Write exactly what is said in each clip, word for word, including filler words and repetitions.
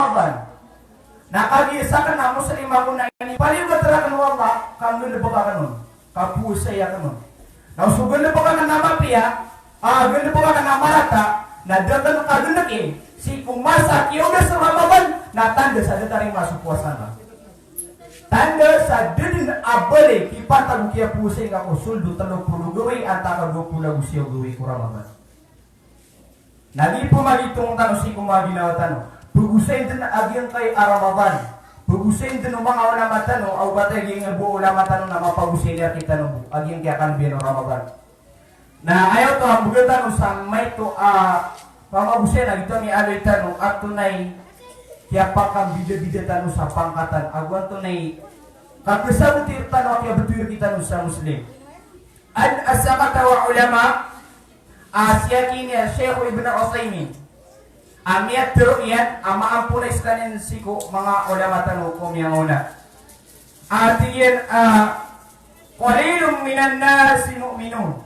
Ramadan. Na kagiya sakn a Muslim ako na inipaliyogat rakn o Allah, ka nggalbk akn on, ka powasai akn on. Na so galbk akn a mapiya, a galbk akn a marata, na da akn kagnki sii ko masa a kiyaodas o Ramadan, na tanda sa da tarima so powasa ngka. Tanda sa da dn a bali kipantag o kiyapowasai ngka ko soled o tlo polo gawii antaa ka dowa polo ago siyaw gawii ko Ramadan. Na di pmagitong tano sii ko manga ginawa tano. Pagosayn dn a giyangkai a Ramadan. Pagosayn dn o manga ulama tano, a oba ta giyangkai bo a ulama tano na mapagosay niyan rktano bo a giyangkai a kanbiyan o Ramadan. Na aya oto a mbgan tano sa maito a pamagosay na giyoto a miyaaloy tano, antonaa i kiyapakambidabida tano sa pangkatan, ago antonaa i kakasaboti rktano a kiyabtowi rktano sa Muslim. Al-, as-sakata wa ulama, a siyaki niyan Sheikh Ibn Uthaymin. A miyatharo iyan a maamponay skaniyan sii ko manga ulama tano ko miyangaona. A tig iyan a, "Qalilun minan nasi mu'minun."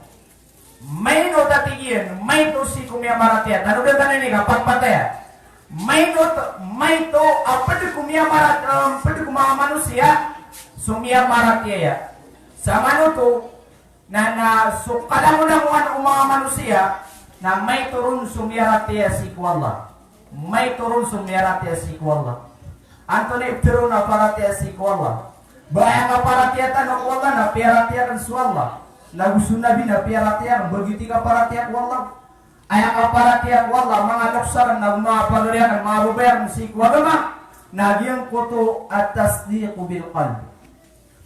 Mainot a tig iyan, maito sii ko miyamaratiyaya. Tanodan tano ini ka pagpataya. Mainot, maito a pd ko miyamarat-, a pd ko manga manosiya so miyamaratiyaya. Sa manoto, Na, na so kalangolangowan o manga manosiya, na maito ron so miyaratiyaya sii ko Allah. Maito ron so miyaratiyaya sii ko Allah. Antonaa i ptharoon a paratiyaya sii ko Allah? Ba aya kaparatiyaya tano ko Allah na piyaratiyaya akn so Allah, nago so Nabi na piyaratiyaya akn, ba giyoto i kaparatiyaya ko Allah? Aya kaparatiyaya ko Allah, manga loks akn, nago manga pagari akn, manga babay akn sii ko agama, na giyangkoto at-tasdiqu bil qalb.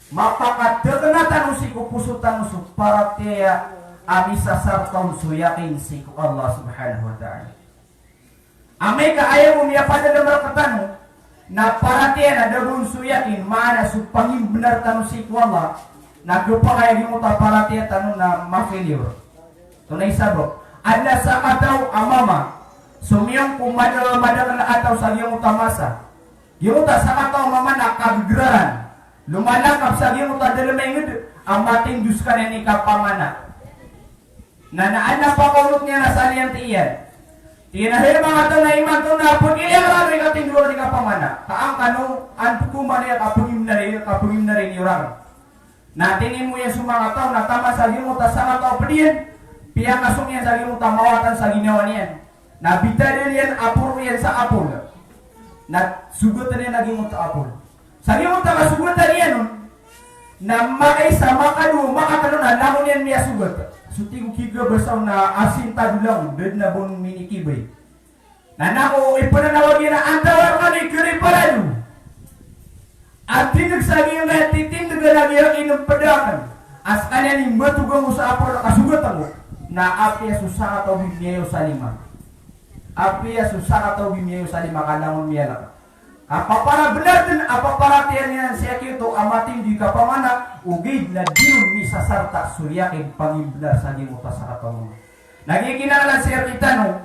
Mapakadakna tano sii ko poso tano so paratiyaya a misasarta on so yakin sii ko Allah Subhanahu wa Ta'ala. Amay ka aya bo miyapadalm rktano na paratiyaya na da bo on so yakin, maana so pangimbnar tano sii ko Allah, na khapakay a giyangkoto a paratiyaya tano na ma-failure. Antonaa i sabap? Adn a sakataw a mama, somiyong ko madakl, madakl a taw sa giyangkoto a masa. Giyangkoto a sakataw a mama na kagegerar an. Lomalangkap sa giyangkoto a dalm a ingd a matindog skaniyan i kapamana. Na, na adn a pakaonot niyan a saan iyan tig iyan. Tig iyan a, "Hay manga taw, na imanto na pagilay akn rkano i katindog akn i kapamana. Ka an kano, an pkhaoma niyan ka pagimnari, ka pagimnari niyo rakn." Na tinimo iyan so manga taw, na taman sa giyangkoto a sakataw a pd iyan, piyangasong iyan sa giyangkoto a mawatan sa ginawa niyan. Na bitadn iyan a poro iyan sa apol. Na sogatn iyan a giyangkoto a apol. Sa giyangkoto a kasogatan iyan on, na makaisa, makadowa, makatlo na langon iyan miyasogat. So tig o kigabasa on na asintado langon, da dn a ba on minikibay. Na nako, ipnanawag iyan a antaa rkano i kariparado a tindg sa giyangkaya titindgan a giyangkai pd akn a skaniyan i mbatog angko sa apol a kasogat angko. Na apiya so sakataw bi miyayaw sa lima. Apiya so sakataw bi miyayaw sa lima ka langon miyalk. Ka paparabnar dn a paparatiyaya niyan sii ko giyoto a matindg i kapamana, ogaid na di ron misasarta so yakin, pangimbnar sa giyangkoto a sakataw. Na giya kinanglan sii rktano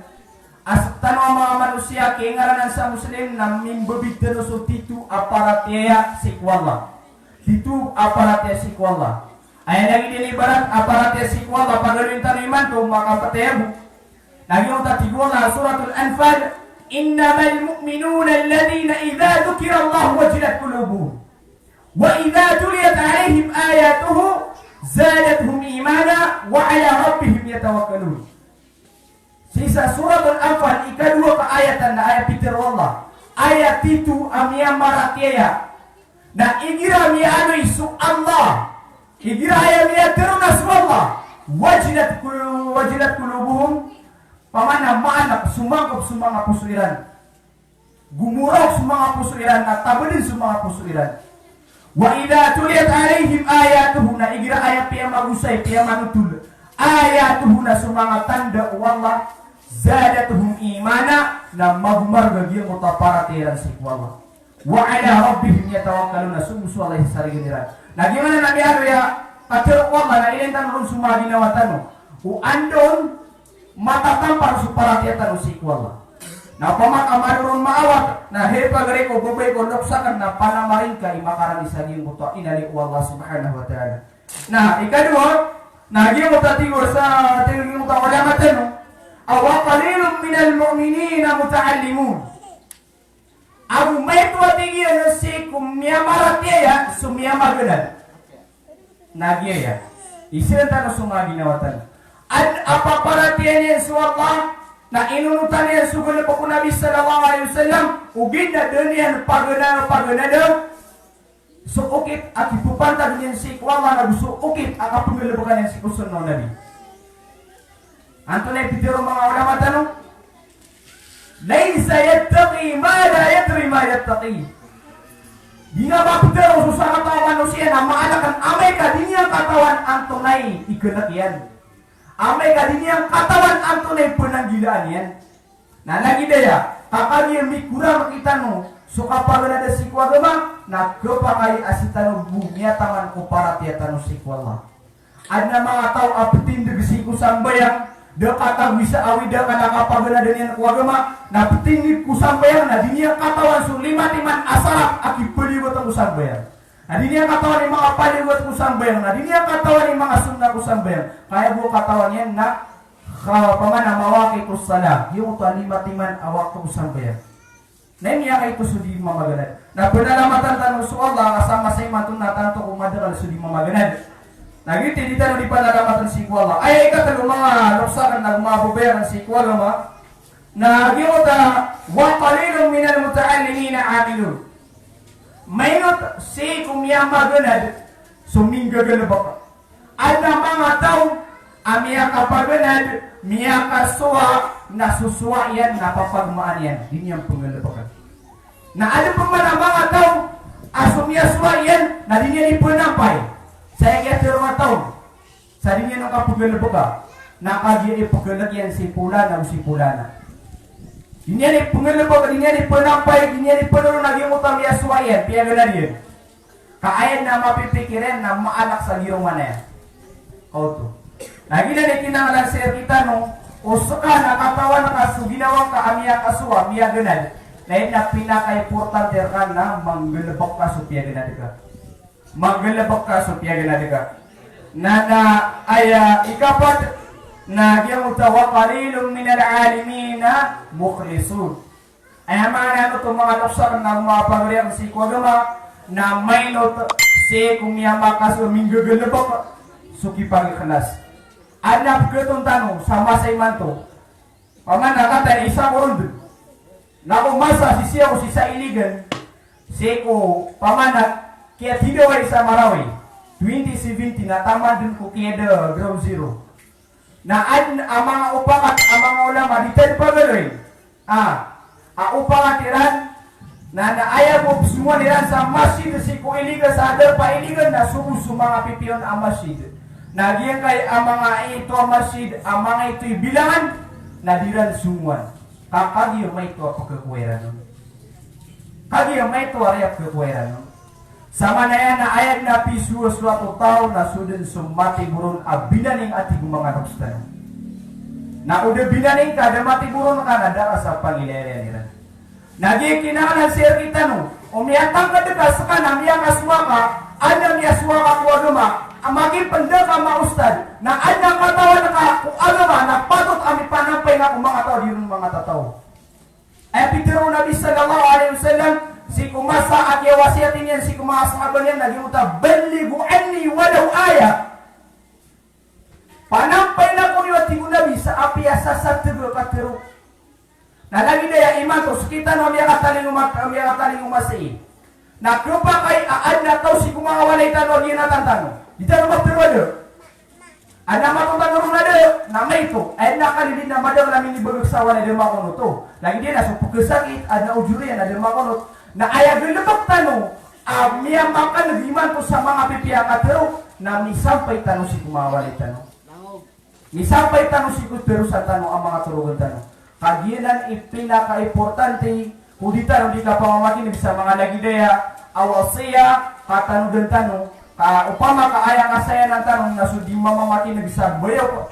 a sktano a manga manosiya a kiyangaranan sa Muslim na mimbabid tano so tito a paratiyaya sii ko Allah. Tito a paratiyaya sii ko Allah. Aya lagid iyan ibarat a paratiyaya sii ko Allah, pagaloyin tano imanto, makapatay a bo. Na giyangkoto a tig o Allah, Suratul Anfal, "Innamal mu'minuna alladhina idha dhukirallahu wajilat qulubuhum. Wa idha tuliyat alayhim ayatuhu zadatuhum imana wa ala rabbihim yatawakkalun." Sii sa Suratul Anfal, ikadowa ka ayat na aya pitharo o Allah. Aya tito a miyamaratiyaya na igira miyaaloy so Allah, igira aya miyatharo na so Allah, wajilat qulu-, wajilat qulubuhum, pamana maalk, somangkp so manga poso iran. Gomorok so manga poso iran, na tabdn so manga poso iran. Wa idha tuliyat alayhim ayatuhu, na igira aya piyamagosay, piyamanotol, ayatuhu na so manga tanda o Allah, zadatuhum imana, na magomarg a giyangkoto a paratiyaya iran sii ko Allah. Wa ala rabbihim yatawakkalun, na so bo so Allah i sasarigan iran. Na giyanan a miyaaloy a katharo o Allah na ilayn tano ron so manga ginawa tano. O anda on matatampar so paratiyaya tano sii ko Allah. Na opama ka malo ron maawat, na hay pagari ko, babay ko, loks akn, na panamarin ka i makarani sa giyangkoto a inaloy o Allah Subhanahu wa Ta'ala. Na ikadowa, na giyangkoto a tig o sa, tig o giyangkoto a ulama tano a, "Wa qalilun minal mu'minina muta'allimun." Ago maito a tig iyan sii ko miyamaratiyaya so miyamaganad. Na giya, isiran tano so manga ginawa tano. An a paparatiyaya niyan so Allah, na inonotan iyan so galebek o Nabi sallallahu alaihi wasallam, ogaid na da niyan pagana, paganada so okit a kipapantag iyan sii ko Allah, na go so okit a kapenggalebekan iyan sii ko sunnah o Nabi. Antonaa i pitharo o manga ulama tano? Laysa yattaqi ma la yadri ma yattaqi. Di nga maptharo so sakataw a manosiya na maana kan amay ka di niyan katawan antonaa i galek iyan. Amay ka di niyan katawan antonaa i pnanggilaan iyan. Na lagid aya, ka kagiya mikoran rektano so kapaganada sii ko agama, na khapakay a sii tano bo miyataman ko paratiyaya tano sii ko Allah. Adn a manga taw a ptindg sii ko sambayang, da katago i sa awid a kna a kapaganada niyan ko agama, na ptindg ko sambayang, na di niyan katawan so lima timan a sarat a kipaliyogat ko sambayang. Na di niyan katawan i manga paliyogat ko sambayang, na di niyan katawan i manga sunnah ko sambayang. Ka aya bo katawan iyan na, ka, opama na mawaqitus salah, giyoto a lima timan a wakto ko sambayang. Na aya miyakaito so di mamaganad. Na pnalamatan tano so Allah, ka sa masa imanto na tanto ko madakl so di mamaganad. Na giyoto i di tano di pnalamatan sii ko Allah. Aya ikatlo, manga loks akn na manga babay akn sii ko agama. Na giyoto a, wa qalilun minal muta'allimina amilun. Mainot sii ko miyamaganad so minggagalbk. Adn a manga taw a miyakapaganad, miyakasowa, na so sowa iyan na papagmaan iyan, di niyan pnggalbkn. Na adn pman a manga taw a so miyasowa iyan na di niyan ipnampay. Sa aya kiyatharo a taw sa di niyan on kapnggalbka, na kagiya ipgalk iyan si polan ago si polana. Di niyan ipnggalbk, di niyan ipnampay, di niyan ipnoro, na giyoto a miyasowa iyan, piyaganad iyan. Ka aya dn a mapipikir iyan na maalk sa giyoto man iyan. Kaoto. Na giyanan i kinanglan sii rktano, o ska na katawan ka so ginawa ngka a miyakasowa, miyaganad, na aya dn a pinakaimportante rka na manggalbk ka so piyaganad ka. Manggalbk ka so piyaganad ka. Na, na aya ikapat, na giyoto a wa qalilun minal alimina mukhlisun. Aya maana oto, manga loks akn na manga pagari akn sii ko agama, na mainot sii ko miyamakasowa, minggagalbk so kipagiklas. Adn a pkhaton tano sa masa imanto. Opama na kataya isa ko rondn. Na ko masa sii siya ko sii sa Iligan, sii ko opama na kiyatindawai sa Marawi, twenty seventeen, na taman dn ko kiyada ground zero. Na adn a manga opakat a manga ulama di tano pagaloy. A, a opakat iran, na, na aya bo pzongowan iran sa masjid sii ko Iligan, sa darpa Iligan, na so bo so manga pipiya on a masjid. Na giyangkai a manga ito a masjid, a manga ito i bilangan, na di ran zongowan. Ka kagiya maito a pkhakowa iran on. Kagiya maito a aya pkhakowa iran on. Samanaya na aya dn a pisowasowa o taw na so dn so matiboron a binaning a tig o manga loks tano. Na o da binaning ka, da matiboron ka, na da ka sa pangilaylayan iran. Na giya kinanglan sii rktano, o miyatangkd ka ska na miyakasowa ka, adn a miyasowa ka ko agama, a makipnda ka ma ustad, na adn a katawan ka ko agama na patot a mipanampay na ko manga taw a di ron manga tataw. Aya pitharo o Nabi sallallahu alaihi wasallam sii ko masa a kiyawasiyat iyan sii ko manga sahaba niyan na giyoto a, "Ballighu anni walaw aya." Panampay na ko niyo, a tig o Nabi, sa apiya sa satg a katharo. Na lagid aya imanto, sktano a miyakatalingoma, miyakatalingoma sii. Na khapakay a adn a taw sii ko manga walay tano a giyanatan tano. Di tano matharo a da. Adn a matotan ron a da, na maito. Adn a kalilid na madakl a minibagak sa walay a da makonot. Lagid iyan a so pkhasakit, adn a ojor iyan a da makonot. Na aya galbk tano a miyamakaneg imanto sa manga pipiya a katharo, na misampay tano sii ko manga walay tano. Misampay tano sii ko darosan tano a manga torogan tano. Ka giyanan i pinakaimportante ko di tano di kapamamakineg sa manga lagid aya a wasiya, ka tanodan tano, ka opama ka aya kasayanan tano na so di mamamakineg sa mbayok.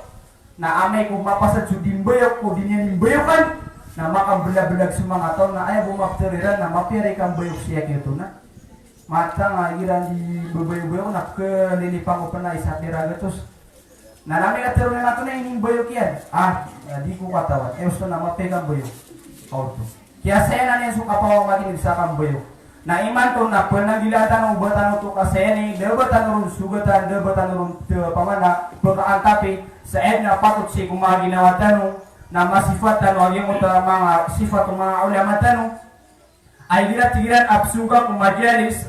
Na amay ko mapasad so di mbayok ko di niyan mbayokan, na makambelabelag so manga taw, na aya bo maptharo iran na mapiya ri kambayok sii a giyoto na. Matang a iran di mbabayokbayok na pkhalilipang ko pn a isa pira gatos. Na amay ka tharo iran a antonaa i inimbayok iyan. A, di ko katawan. Aya osto na mapiya i kambayok. Kaoto. Kiyasayanan iyan so kapamamakin'g sa kambayo. Na imanto na pananggila tano, ba tano oto kasayani, da ba tano ron sogatan, da ba tano ron, eh, pamana, pekaantapi, sa aya na patot sii ko manga ginawa tano, na masipat tano a giyangkoto a manga sipat o manga ulama tano. Ay igira tig iran a pesoga ko majalis,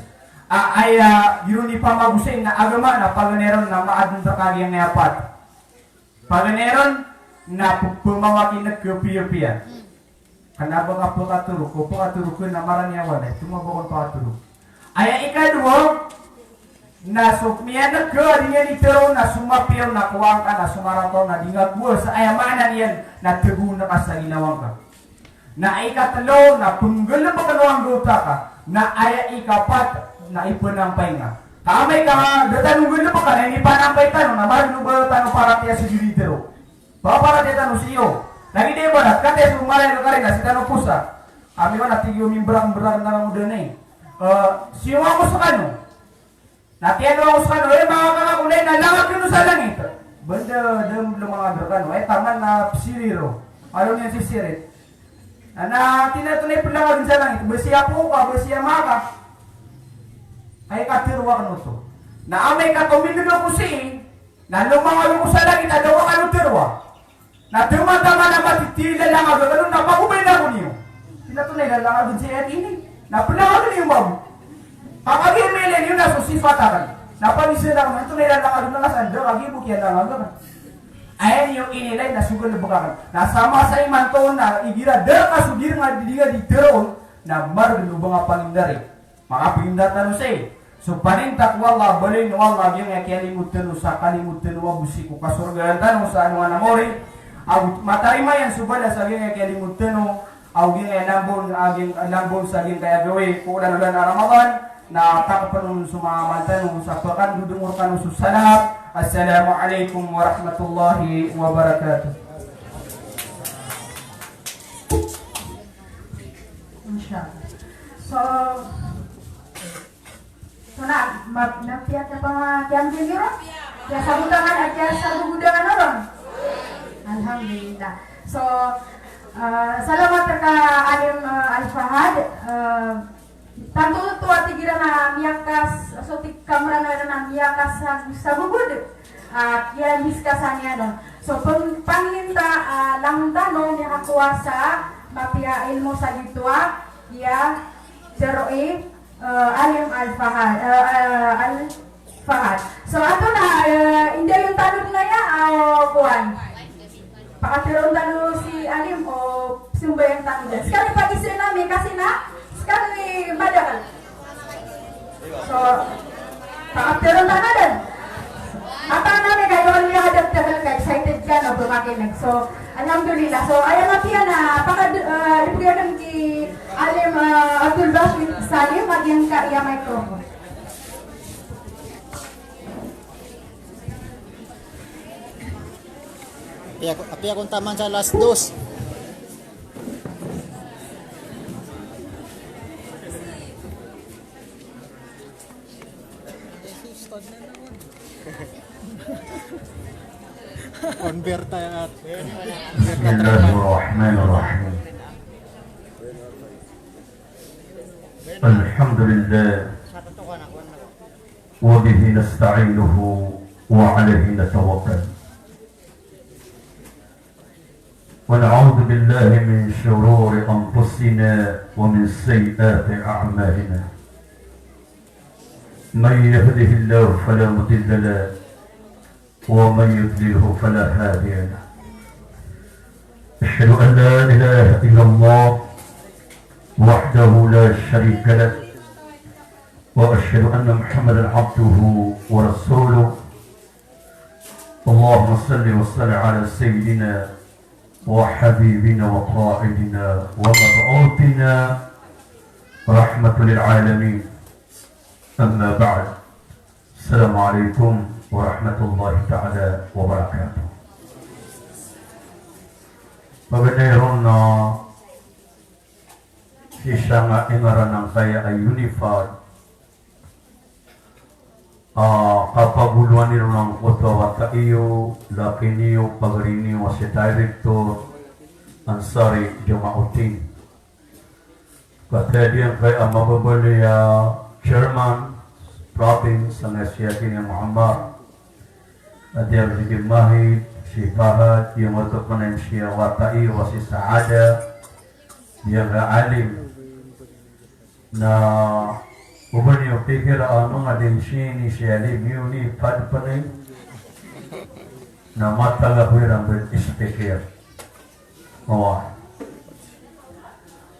a, aya, ah, giro ni pamagosay na agama na paganay ron na maadn rka giyangkaya pat. Paganay ron na pe-, pemamakin'g kapiyapiya. Kena ba ka pekatorog, ko pekatorog ka na marani a walay, tomo ba kon pekatorog. Aya ikadowa, na so miyan'g ka a di niyan itharo na so mapiya on na kowaan ka na so marata on na di nga kowa sa aya maana niyan na tagoon ka sa ginawa ngka. Na ikatelo na penggalebeken o anggawta ka, na aya ikapat na ipanampay nga. Ka amay ka da tano nggalebeka na inipanampay tano na margn o ba tano paratiyaya so di ron itharo. Paparatiyaya tano sii. Lagid ibarat, kataya so marail ka rin na sii tano posa. Ami ko na tig iyo mimberak-mberak na langodan i. Eh, sii wako sekano. Na tiyano ako sekano, eh, manga kakakolay na langag kano sa langit. Benda, dem, dem manga berkano. Eh, taman na pesiriro. Alo niyan sisirit. Na, na, tinatonay pelangag sa langit. Ba sii apo ka, ba sii ama ka. Ay katharo akn oto. Na amay ka tomindeg ako sii. Na lomangaw ako sa langit a da ko kano tharoa. Na taman-taman a matitila langag akn on na pagobay ako niyo. Ino tonay a langag on sa ayat ini? Na pelangag niyo mambo. Ka kagiya mailay niyo na so sipat akn. Na pagisa akn, ino tonay a langag on na san da kagiya bo kiyalangag akn. Aya niyo inilay na so galebek akn. Na sa masa imanto na igira da ka so di nga di, di nga di tharoon, na margn o ba nga pangindari. Makapaginda tano sii so paninta ko Allah, baloyn o Allah giyangkaya kiyalimod tano sa kalimod tano a bo sii ko kasorgaan tano sa alongan a maori. Ago matarima iyan so balas a giyangkaya kiyalimod tano, ago giyangkaya lambon, a giya-, lambon sa giyangkaya gawii ko olan-olan a Ramadan, na takpn on so manga amal tano sa pkandodongor tano so salam. Assalamu alaikum warahmatullahi wabarakatuh. Insha Allah. So, so na, ma-, mapiya a pangakiyamjingiro? Kiyasabotangan, kiyasabogodangan on? Alhamdulillah. So, ah, salamat rka Alim, ah, Al-Fahad, ah, Tanto oto a tig iran a miyakas, so tig ka Mranaw iran a miyakas sa, sa bogod. Ah, kiyadiskasan iyan on. So, pang-, panginta, ah, langon tano miyakakowa sa mapiya a ilmo sa giyoto a kiyadaro i, eh, Alim Al-Fahad, eh, eh, Al-, Fahad. So, antonaa, eh, indayon tano dn aya, ah, o kowan. Pakatharoon tano si Alim o sambayang tano dn. Skano i pagizaan ami, kasi na, skano i madakl. So, pakatharoon tano dn. Mataan ami ka doon niyo hadak-dakl ka, excited ka na ba makinig. So, alhamdulillah. So, aya mapiya na, pakad-, eh, dibgay dn ki Alim, eh, Abdul Basit Salim, a giyangkaya microphone. Apiya ko, apiya kon taman sa alas dos. Convert tayo at. بسم الله الرحمن الرحيم. الحمد لله. وبه نستعينه وعليه نتوكل. ونعوذ بالله من شرور أنفسنا ومن سيئات أعمالنا. من يهده الله فلا مضل له ومن يضلله فلا هادي له. أشهد أن لا إله إلا الله وحده لا شريك له. وأشهد أن محمدا عبده ورسوله. اللهم صل وسلم على سيدنا وحبيبنا وقائدنا ومبعوثنا رحمة للعالمين. أما بعد. السلام عليكم ورحمة الله تعالى وبركاته. Paganay ron na sii sa nga ingaran angkaya a Unified a kapagoloan iyo angkoto a wata iyo, laki niyo, pagari niyo a si Director Ansari Jamauddin. Kataya giyangkaya a mababaloy a chairman province a si Hakim Muhammad, a di a si Mahid, si Fahad, giyangkoto pn a si Watai, wa si Saada, giyangkaya alim. Na o ba niyo pikira a manga di sii ni si alim iyo ni pad pn i na matag ako iran ba speaker. Oway.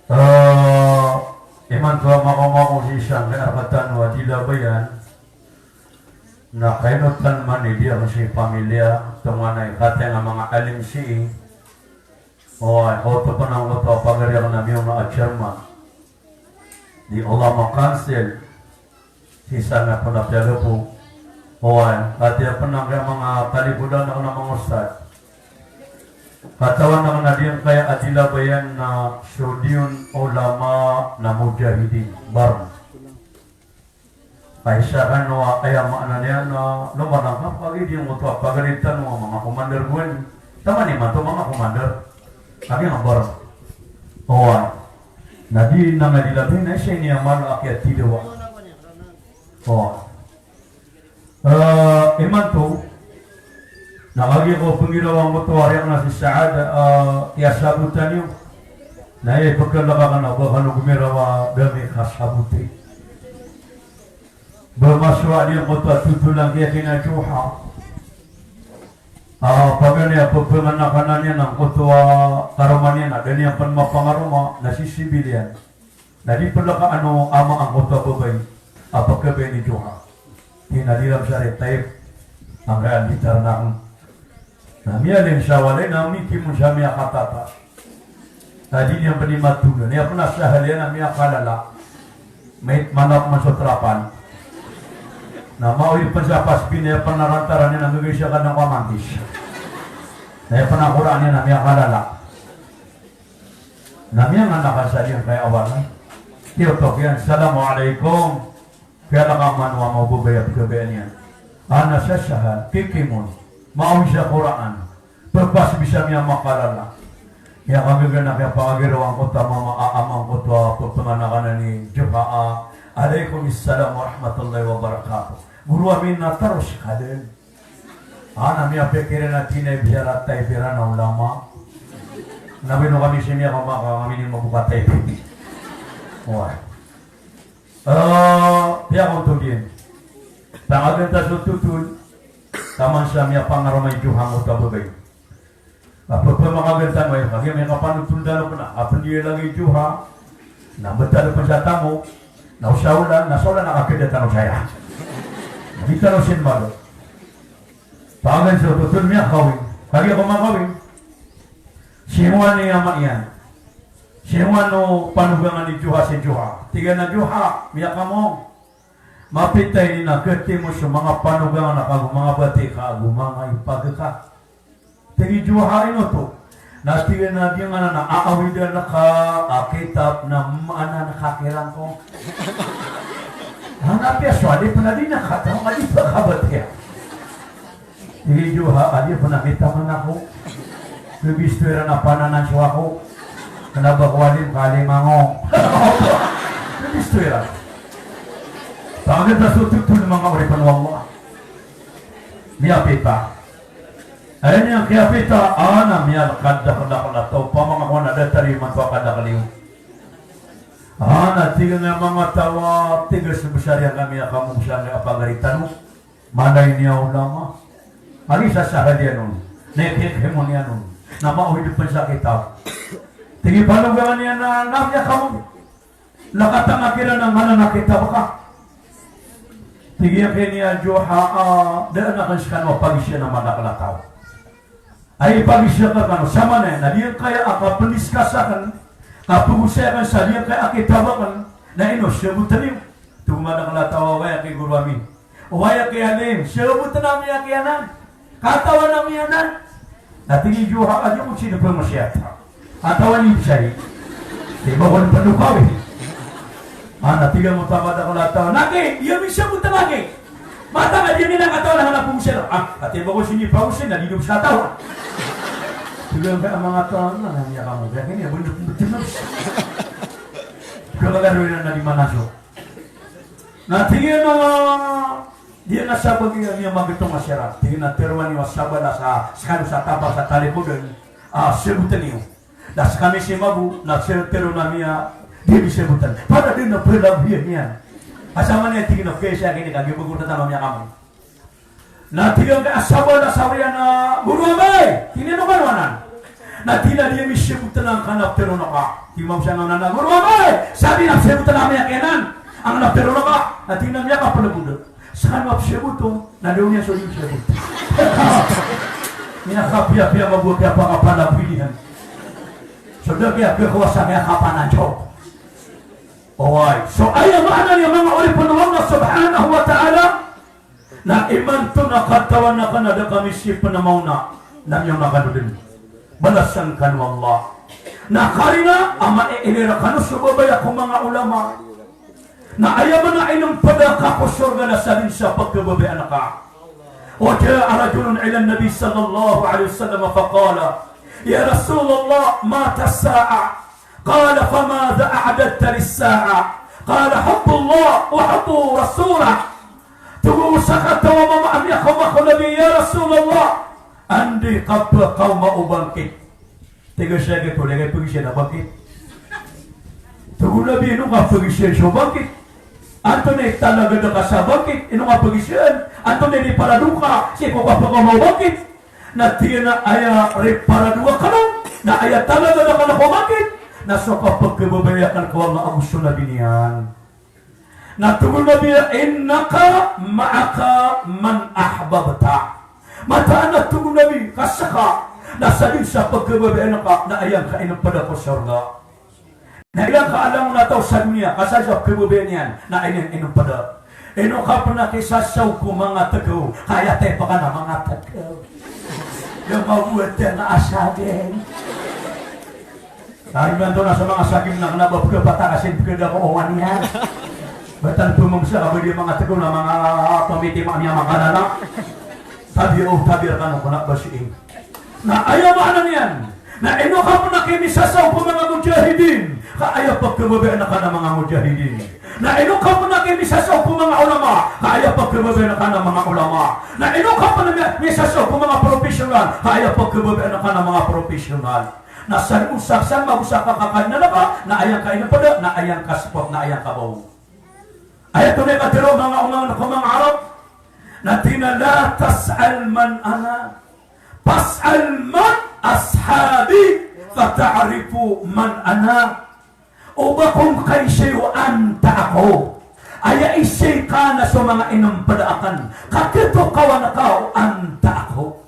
Eh, imanto a makaoma ko sii sangkaya rk tano a di labayan, na kaino tano man i di ako sii pamilya, tonganay, kataya nga manga alim sii. Oway, oto pn angkoto a pagari akn a miyaona a chairman. Di Allah makansil. Sii sa na pn a piyagapo. Oway, kataya pn angkaya manga talipodan akn a manga ustad. Katawan akn a giyangkaya a di labayan na so di on ulama na mujahidin. Barn. Ay sa kano a, aya maana niyan na, lomalangkap kagiya giyangkoto a pagari tano a manga commander gowani. Taman imanto manga commander. Kagiya nga barn. Oway. Na di na nga di labi na isa ini a mala a kiyatidawa. Oway. Eh, imanto, na kagiya ko pngiraw angkoto a ari akn a si Saada, eh, kiyasabotan iyo. Na aya ipkhalk akn a ba kano gomiraw a da mi kasaboti. Ba masowa niyan angkoto a totolan ki Akina Juha. Ah, paganay a pphanganakan iyan angkoto a karoma niyan a da niyan pn mapangaroma na si sibil iyan. Na di pn laka ano ama angkoto a babay a pkhabayan i Juha. Di na di ran sa ri type angkaya di tarnak. Na miyaling sa walay na mikimon sa miyakatata. Na di niyan pn i matogan. Aya pn a sahal iyan a miyakalala. Mait manap man so trapal. Na maori pn sa pasbin, aya pn a rantaran iyan a gagay sa kadang kamantis. Na aya pn a koraan iyan a miyakalala. Na miyanganakan sa giyangkaya a walay. Tiyotok iyan, "Assalamu alaikum." Kiyalakaman o ama o babay a pkhabayan iyan. Ana sa sahal, kikimon. Maori sa koraan. Pphasbi sa miyamakalala. Aya kagagana kiyapakagiraw angkoto a mama a ama angkoto a pphanganakan i Juha a, "Alaikum assalam warahmatullahi wabarakatuh. Goro ami, na taro ska dn." Ana miyapikir iyan a tig iyan a biara a type iran a ulama. Na bino kami sii miyakaoma ka kami di maboka type. Oway. Eh, piyakontog iyan. Pangaganta so totol. Taman sa miyapangaroma i Juha angkoto a babay. Apa ba makaganta mo, kagiya miyakapanotol tano pn a, apa di lagi i Juha. Na btad pn sa tamok. Na o saolan, na saolan a kakida tano saya. Na di tano sii malo. Paganay so totol, miyakawing. Kagiya ko makawing, singowan i ama iyan. Singowan o panogangan i Juha si Juha. Tig iyan a, "Juha, miyakamong. Mapita ini na kati mo so manga panogangan ka ago manga bati ka ago manga ipag ka." Tig i Juha, "Ino oto?" Na tig iyan a, "Giyangkanan a aawidan ka a kitab na maana na kakirang ko." Ana piyasowa, di pn a di na kataw, a di pn kabatiya. Tig i Juha a, "Di pn a mitaman ako. Bibisto iran a pananan so ako. Kna ba ko alim ka alim ango." Bibisto iran. Pangaganta so totol, manga oripn o Allah. Miyapita. Aya niyan kiyapita, ana miyakadakdakl a taw, opama ka ko na datar imanto a kadakl iyo. Ana tig iyan a manga taw a, tig a sbsar iyan kami a kamong sa a pagari tano. Maana ini a ulama. Agi sa sahal iyan on. Na ikikimon iyan on. Na maori pn sa kitab. Tig i panogangan iyan a, na miyakamong. Lakatanga kiran a maana na kitab ka. Tig iyan kini a Juha a, daan akn skano a pagizaan a madakl a taw. Ay pagizaan ka kano, samanaya na giyangkaya a kapndiskas akn, kapagosay akn sa giyangkaya a kitab akn, na ino, sabotn iyo. Tig o madakl a taw a, "Oway aki goro ami. Oway aki alim, sabotn ami aki anan. Katawan ami anan." Na tig i Juha a, "Di ko sii pmosiyat. Katawan iyo saya. Di ba ko pndokawi." Ana tig iyan oto a madakl a taw, "Na aki, iya misabotn aki. Matag a di ami na katawan a pagosay." "Ah, ati ba ko sii pagosay na di dok sa taw." Tig iyan a manga taw, na miyakamong. Kaya kini a bndok btnos. Kagagaro iran na di manaso. Na tig iyan a, di na sabagi a miyamagetong a siran. Tig iyan a teroan iyo a sabala sa, sa kano sa tapal sa talipod den, a, sebotn iyo. Na sekami si Mabu, na se-, teroon ami a, di mi sebotn. Para den a pelagoyan iyan. Asa man iyan tig iyan a, kaya sa akin i kagiya bego tatama miyakamoy. Na tig iyan ka a sabala sa oriyan a, "Goro amay, tig iyan, ano kano anan?" Na tig iyan a, "Di ami sebotn angkanan a teroon ka." Tig iyan mambo sa nganan a, "Goro amay, sabi na sebotn ami angkanan angkanan a teroon ka." Na tig iyan a miyakapelebod. Sekano a psebot on, na di on iyan so di psebot. Minakapiyapiya mambo a kiyapakapalagoy niyan. So da kiyakowasa kiyakapananjok. Oway. So aya maana niyan manga oripn o Allah subhanahu wa ta'ala. Na imanto na katawan akn a da kami sii pn a maona, na miyaona kano dn. Balasan kano o Allah. Na karina a maiilay rkano so babaya ko manga ulama. Na aya maana inmpd ka ko sorga na sadn sa pkhababayaan ka. Wa ja'a rajulun ila Nabi sallallahu alaihi wasallam faqala, "Ya Rasulullah, mata as-sa'ah?" Qala, "Famadha a'dadta lis-sa'ah?" Qala, "Hubbullah wa hubbu rasulah." Tig o sakataw a mama a miyakaoma ko Nabi, "Ya Rasulullah, anda i kapkaoma o bangkit?" Tig o sii ko, "Di ka pagizaan a bangkit." Tig o Nabi, "Ino ka pagizaan so bangkit? Antonaa i talagad ka sa bangkit? Ino ka pagizaan? Antonaa i riparado ka sii ko kapkaoma o bangkit?" Na tig iyan a aya riparado akn on, na aya talagad akn ko bangkit, na so kapkhababaya akn ko Allah ago so Nabi niyan. Na tig o Nabi a, "Innaka ma'aka man ahbabta." Mataan a tig o Nabi, ka ska, na sadn sa pkhababayaan ka, na aya ngka inmpd ko sorga. Na ilay ngka a langon a taw sa doniya, ka sadn sa pkhababayaan iyan, na aya niyan inmpd. Ino ka pn a kisasaw ko manga tgaw, ka aya taypa ka na manga tgaw. Aya mabowat iyan na a saging. Ay, imanto na so manga saging na kna ba pkhapatakasin pkhada ko owan iyan. Batan pmamsa ka ba di manga tgaw na manga pamiti ma niyan makalala. Tabi o tabi rkano kna ba sii. Na aya maana niyan. Na ino ka pn a kimisasaw ko manga mujahidin. Ka aya pkhababayaan ka na manga mujahidin. Na ino ka pn a kimisasaw ko manga ulama. Ka aya pkhababayaan ka na manga ulama. Na ino ka pn a misasaw ko manga professional. Ka aya pkhababayaan ka na manga professional. Na san osak san magosak ka kakan na laka, na aya ngka inmpd, na aya ngka spot, na aya ngka baw. Aya tonaa i katharo o manga, o manga, o manga Arab. Na tig iyan a, "La tas'al man ana, fas'al man ashabi, fata'rifu man ana." Oba ko ngka isay o antaa ako, aya isay ka na so manga inmpd akn, ka khatokawan ka o antaa ako.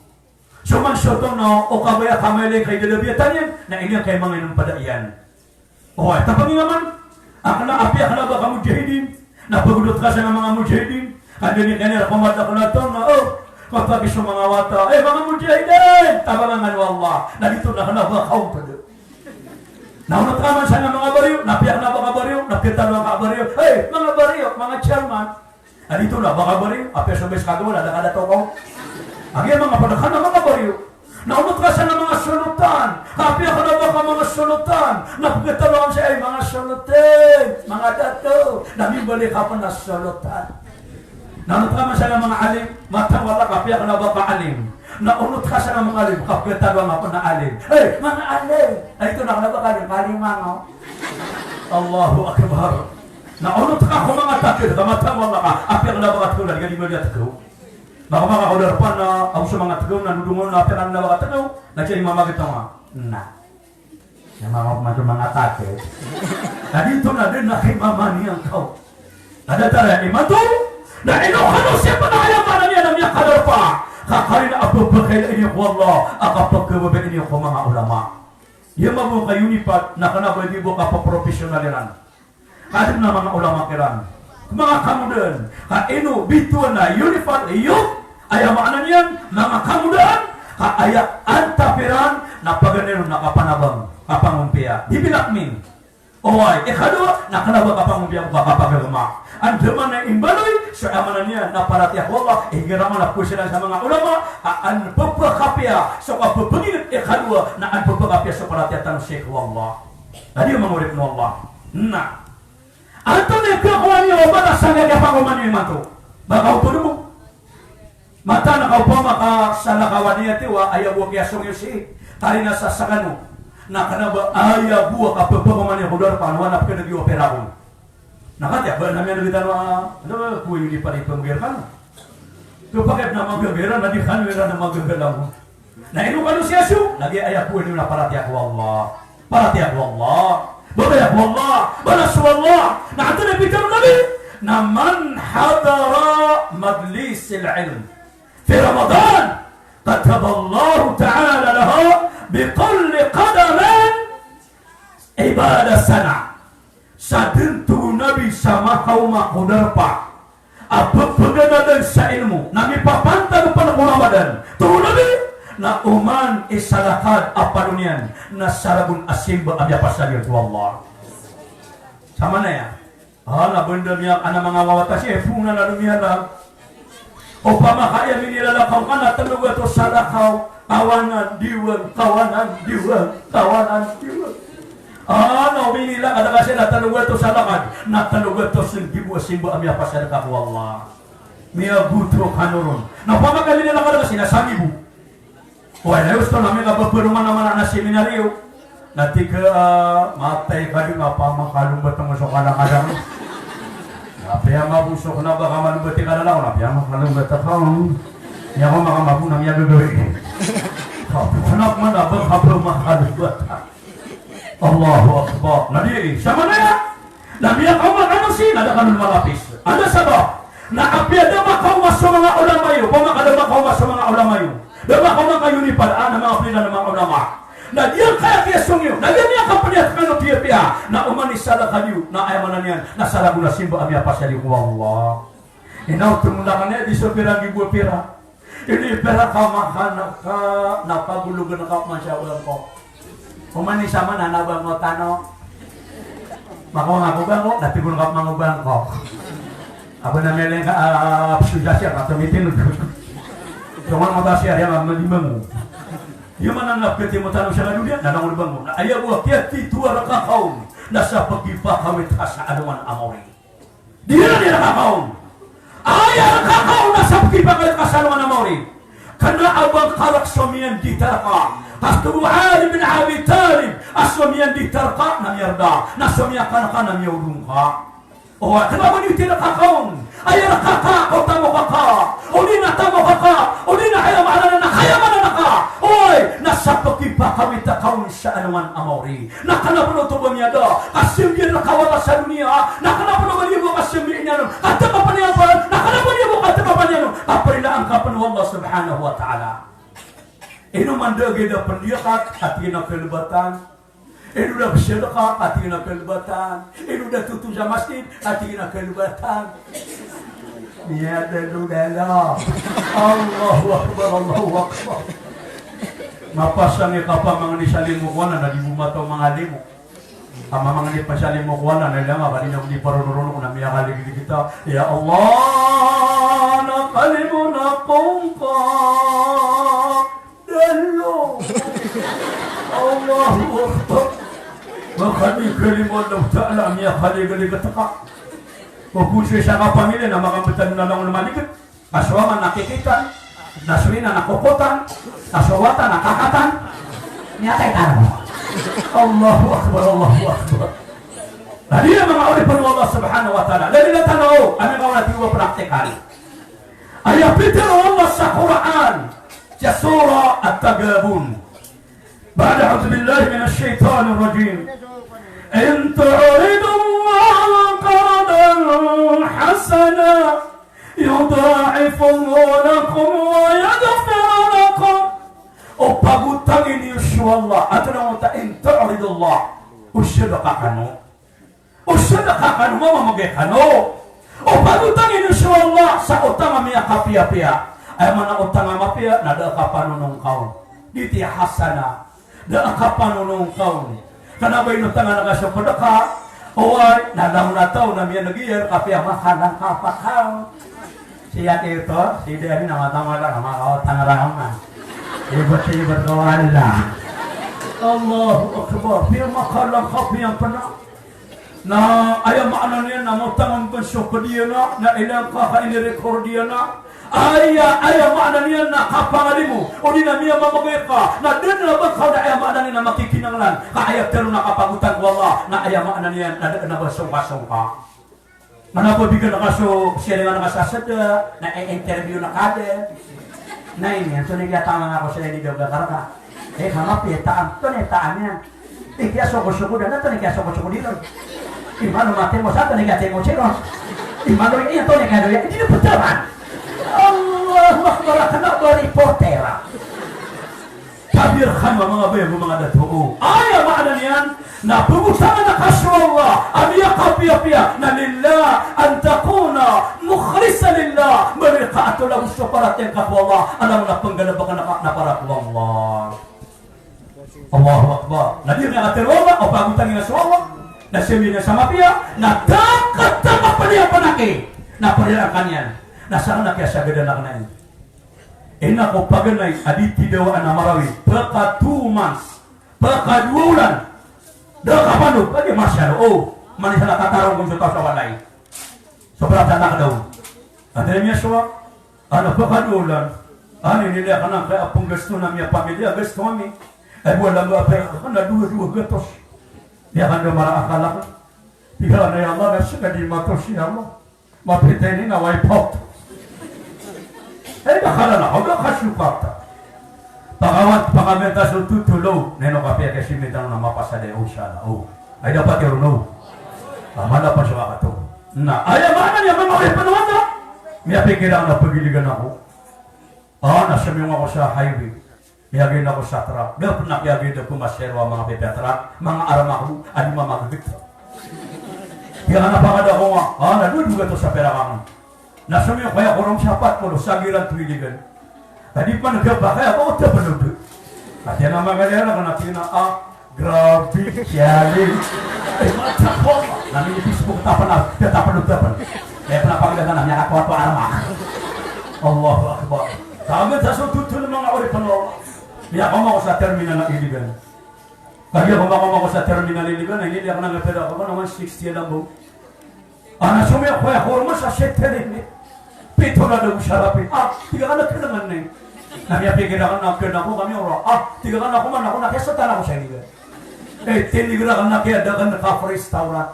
So man so taw na o kabaya ka mailay ka i dadabiyatan iyan, na iniyan ka i manga inmpd iyan. Oway, tapangi ngka man. Akn a apiya kna ba ka mujahidin, na pagodot ka sa manga mujahidin. Ka dn i kena rk o madakl a taw na, o, kapagi so manga wata, "Eh, manga mujahidin, tabangan o Allah." Na di tonaa kna ba ka ompd. Na onot ka man sa manga bariyo, na apiya kna ba ka bariyo, na pkhatanoan ka a bariyo, "Hey, manga bariyo, manga chairman." Na di tonaa ba ka bariyo, apiya so bes ka gawla, da ka da taw ka. Agi manga pd ka na manga bariyo. Na onot ka sa manga solotan. Apiya kna ba ka manga solotan, na pkhatanoan sa, "Ay, manga solotan, manga dato." Na mimbaloy ka pn a solotan. Na onot ka man sa manga alim, mataan o Allah ka apiya kna ba ka alim. Na onot ka sa manga alim, ka pkhatanoan ka pn a alim. "Hey, manga alim." Na di tonaa kna ba ka alim, ka alim manga. Allahu Akbar. Na onot ka ko manga takir, ka mataan o Allah ka apiya kna ba ka tgaw, na di ka di maliya tgaw. Maka manga ko darpa na, ago so manga tgaw na nodongan na apiya kna ba ka tgaw, na kiyai mama kita ma. Na. Na manga ko mataan manga takir. Na di tonaa dn na kay mama niyan kaw. Na datar imanto, na ino kano sii pn a aya maana niyan na miyakadarpa. Ka karina a pphakailay niyo ko Allah, a kapkhababayaan iyo ko manga ulama. Aya mambo ka Unified, na kna ba di bo kapaprofessional iran. Ka adn a manga ulama kiran. Manga kangodaan. Ka ino bitowan a Unified Youth, aya maana niyan, manga kangodaan, ka aya antap iran na paganay ron na kapanabang, kapangompiya. Di bilakmin. Oway, ikadowa, na kna ba kapangompiya ko kapagagama. Andamanaya i mbaloy, so aya maana niyan na paratiyaya ko Allah, igira man a pwesiran sa manga ulama, a an pphakapiya so kapphangnin, ikadowa, na an pphakapiya so paratiyaya tano sii ko Allah. Adi manga oripn o Allah. Na. Antonaa i kakowa niyo o balasan a kiyapangoman iyo imanto? Ba kaoto dn bo. Mataan ka opama ka salakaw a niyat iyo a aya bo a kiyasong iyo sii, karina sa sakano. Na kna ba aya bo a kapapangoman iyo ko darpa na pkhan'g iyo a pera kon. Na katiya ba na miyan'g tano a, ano ba, kowa iyo di pari pamgir kano. Kapakay na magagaran, na di kano iran na magagalan. Na ino kano siyaso? Na giya aya kowa niyo na paratiyaya ko Allah. Paratiyaya ko Allah. Babaya ko Allah. Balaso Allah. Na antonaa i pitharo o Nabi? Na man hadara majlisil ilm fi Ramadan, kataballahu ta'ala lahu bikulli qadamin ibada sana. Sa dn, tig o Nabi, sa makaoma ko darpa a pphaganadan sa ilmo na mipapantag pn ko Ramadan, tig o Nabi, na oman i salakad a pano niyan na saragon a simba a miyapasad iyan ko Allah. Sa mana aya? Ah, na banda miya, ana manga wawata si, eh, puna na lumiya na. Opama ka aya minilalakaw ka na tlo gatos salakaw, kawanan, diwang, kawanan, diwang, kawanan, diwang. Ah, na o minilakad ka si na tlo gatos salakaw, na tlo gatos nggibo a simba a miyapasad ka ko Allah. Miyagoto kano ron. Na opama ka minilakad ka si na sanggibo. Oway, na osto na miyakababaroman a manga seminaryo. Na tig a, ah, matay ka di nga pamakalombat mo so kalakadan. Na piyamabosok na ba ka malombat i kalalaw, na piyamakalombat ka. Niya ko makamabo na miyagagawii. Kapos na man a ba ka ba makalombat. Allahu Akbar. Na di, sa mana aya? Na miyakaoma kano si, na da kano malapis. Anda sabap? Na apiya da makaoma so manga ulama iyo, opama ka da makaoma so manga ulama iyo. Da makaoma ka Unipal, a, na manga pilidan a manga ulama. Na giyangkaya kiyasong iyo, na giya miyakapniyat kano piyapiya, na oman i salakad iyo, na aya maana niyan, na saragon a simba a miyapasad iyo ko Allah. Ino, tig o Allah, kna di so pira nggibo a pira. Ini pera ka makan ka, na pagologan ka man sa bangko. Oman i saman a na bangko tano. Makaoma ko bangko, na tig o Allah ka mangobangko. Aba na meleng ka, ah, psudasya ka tomitin. Tongan mo tasya, aya nga malimbang mo. Aya maana na piti mo tano sa doniya, na langon bangko. Na aya bo a kiyatitho a rkaka on, na sa pagipakawit ka sa alongan a maori. Di iran i rkaka on. Aya rkaka on na sa pkipakawit ka sa alongan a maori. Kna a ba ngka rk so miyandit rka. Ka tig o Ali bin Abi Talib a so miyandit rka na miyarda, na so miyakan ka na miyaodong ka. O, kna a ba niyo ti rkaka on. Aya rkaka o tamok ka. O di na tamok ka. O di na aya maana na kaya maana ka. Oy, na sa pkipakawit ka on sa alongan a maori. Na kna pn oto ba miyada ka simbi rka o Allah sa doniya, na kna pn oba niyo bo kasimbi iyan on ka tkapan iyan pn, na kna oba niyo bo ka tkapan iyan on ka prilaan ka pn o Allah subhanahu wa ta'ala. Ino man da giya da pndiyakat, ka tig iyan a kalbatan. Ino da psadka, ka tig iyan a kalbatan. Ino da totoon sa masjid, ka tig iyan a kalbatan. Miyada dn o dala. Allahu Akbar, Allahu Akbar. Mapasang i kapamangni sa limo ko anan, na di bo mataw manga limo. Ka mamangni pn sa limo ko anan, na ilay nga ba di na di paronoronok na miyakaligid kita. Ya Allah, na kalimo na kongka. Dalo. Allahu Akbar. Makakalimo Allah Ta'ala, miyakaligid kita. Mabuso sa kapamilya na makambtad na langon maligid. Ka so ama na kikitan, na so ina na kokotan, na so wata na kakatan. Miyatay tano. Allahu Akbar, Allahu Akbar. Na di na manga oripn o Allah subhanahu wa ta'ala. Lagid a tano, ami ka wala di ba praktikal. Aya pitharo o Allah sa Qur'an, sa Surah At-Taghabun. بعد أعوذ بالله من الشيطان الرجيم. إن تقرضوا الله قرضا حسنا يضاعفه لكم ويغفر لكم. O pagotangin iyo so Allah, antonaa i oto, in tuqridullah, o sadka kano. O sadka kano, mamamagay kano. O pagotangin iyo so Allah sa otang a miyakapiyapiya. Aya maana otang a mapiya na da a kapanonongkaw. Di ti hasana. Da a kapanonongkaw. Kna ba ino tangan ka so pd ka. Oway, na langon a taw na miyan'g iyan, kapiya makalang ka pakaw. Siya kito, si Dani na mata mala, makaotang rama. Ibot-ibot ko wala. Allahu Akbar. Piya makalang ka, piya pna. Na aya maana niyan na maotangan ka so pd iyan a, na ilay angka ka ini-record iyan a. Aya, aya maana niyan na kapangalimo, odi na miyamamagay ka, na da dn a ba ka, na aya maana niyan na makikinanglan ka aya tharoon a kapagotang ko Allah, na aya maana niyan na da dn a ba songkasongka. Mana ko bigan ka so siyaringan ka sa sada, na i-interview na ka dn. Na ini, antonaa i kiyatangan ako sa ini, daw gakar ka. Eh, kamapiya i taan, antonaa i taan iyan. Eh, kiyasokosoko dn, antonaa i kiyasokosoko dn. Imano matimo sa, antonaa i kiyatimo siron. Imano ini, antonaa i kiyadoya, di na ptharoon. Allahu Akbar, kna ba reporter. Kabir kano a manga baya bo, manga dato. Aya maana niyan na pgotangan ka so Allah a miyakapiyapiya, na lillah, an takuna mukhlisan lillah, mbaloy ka a tolad so paratiyaya ngka ko Allah, a langon a pnggalbkn ka na para ko Allah. Allahu Akbar. Na di niyan katharo o Allah, o pagotang iyan so Allah, na sii niyan sa mapiya, na tangkatangka pn iyan pn aki, na pariyakan iyan, na sakn a kiyasagadan akn iyan. Ina ko paganay a di tidawaan a Marawi, pka two months, pka dowa olan. Da kapano, pagi masalo, o, manisa na katarong ko so taw sa walay. Sobra tanak daw. Anda niya so, ana pka dowa olan. Ani nila kana kaya pnggasto na miyapamilya, gasto ami. Ay, bo alam ba, pera, kana dowa, dowa gatos. Niya kan da mara akal akn. Tig iyan a, ya Allah, na ska di matos, ya Allah. Mapitay ini na wipe out. Eh, da kala na, o da kasokat. Pakawan, pakaminta so totol o. Na ino kapiya kiyasiminta na mapasad iyan, o, insha Allah. O. Ay, dapat iyan, o. Tama na pa siya kato. Na, aya maana niyan, manga oripn o Allah. Miyapikir akn na pagiligan ako. Ah, na somiyong ako sa highway. Miyagay ako sa truck. Da pn a kiyagay da ko masero a manga pipiya truck, manga arm ako a di mamaggt. Kiyagay na pangada ko nga, ah, na dowa, dowa gatos a perak akn. Na somiyong ko aya ko roo sa pat polo, sa giran to iligan. Ka di pn a gabakay a ba o da pn o da. Ka tiyan a mangaliyarak na tig iyan a, ah, grabe, kiyali. Ay, mata ko. Na mini-Facebook ta pn a, da ta pn o da pn. Kaya pn a pangada na, miyakakowa to arm. Allahu Akbar. Taman sa so totol, manga oripn o Allah. Miyakaoma ako sa terminal a Iligan. Kagiya ko makaoma ako sa terminal a Iligan, na iniliyakan ako na pera ako na one sixty a lambo. Ana somiyong ko aya ko roo sa settlement. Pito na daw sa rapi. Ah, tig akn a kna ngka ini. Na miyapikir akn a kna ko kami ora. Ah, tig akn a ko man ako na kiyasatan ako sa Iligan. Eh, tinigra akn a kiyada akn ka restaurant.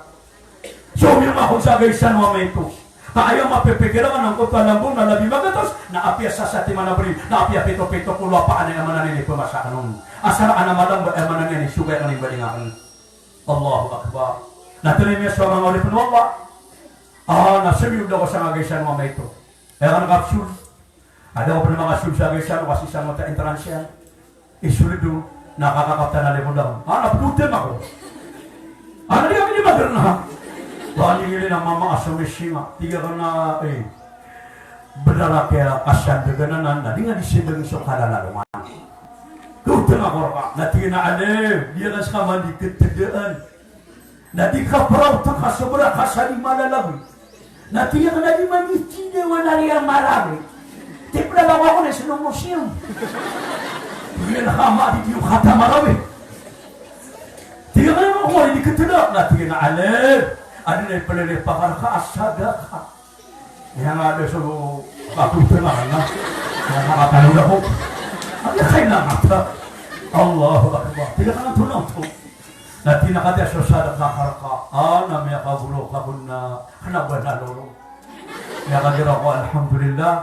So, miyamako sa gaisan o amay to. Ka aya mapipikir akn angkoto a lambo na labi magatos, na apiya sasatiman a bri, na apiya pito-pito polo a paan a aya maana niyan i pmasa akn on. Asar a na malambo a aya maana niyan i sogay akn i bading akn. Allahu Akbar. Na tnay miyasowa, manga oripn o Allah. Ah, na smiyold ako sa gaisan o amay to. Aya kan kapsul. Ada ko pn makasold sa gaisan o, kasi sa mata entrance iyan. Isold on, na kakakaptan a limo daw. Ah, na pkotn ako. Ah, na di kami di magrna. Ba, ningilin a mama a so misinga. Tig akn a, eh, bnar a kiyakasandagan anan, na di nga di sindagn so kalalalongan. Kotn ako rka. Na tig iyan a, alim, di akn ska man di ktdaan. Na di ka proud ka sobra ka sa di malalagoy. Na tig akn a di man di tinaw a nari a Marawi. Tiplala ko ako na slow motion. Tig akn a kama di tiyo kata Marawi. Tig akn a ako di ktda. Na tig akn a, alim, adi na iplilipakan ka a sadaka. Aya nga da so kakutan na, na makatalo na ko. Aya kailangan ta. Allahu Akbar. Tig akn a antonaa oto. Na tig iyan a katii so sadaka ka rka. Ah, na miyakagoro ka kon na kna ba na lolo. Miyakagira ko, alhamdulillah.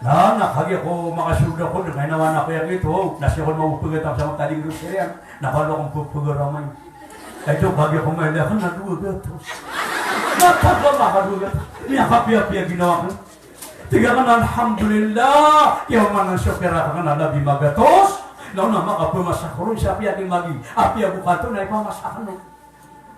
Na, na kagiya ko makasold ako, na kailangan ako aya kito. Na sii ko mapagpagtang sa mataling grocery iyan. Na kala ko pagpagaramay. Ay, ito, kagiya ko mailay akn na dowa gatos. Na kagiya makadowa gatos. Miyakapiyapiya ginawa ko. Tig akn a alhamdulillah, kiyaomanan so pera akn a labi magatos. Na on a makapamasa ko ron sa apiya ki Magi. Apiya ko kanto na ipamasa akn on.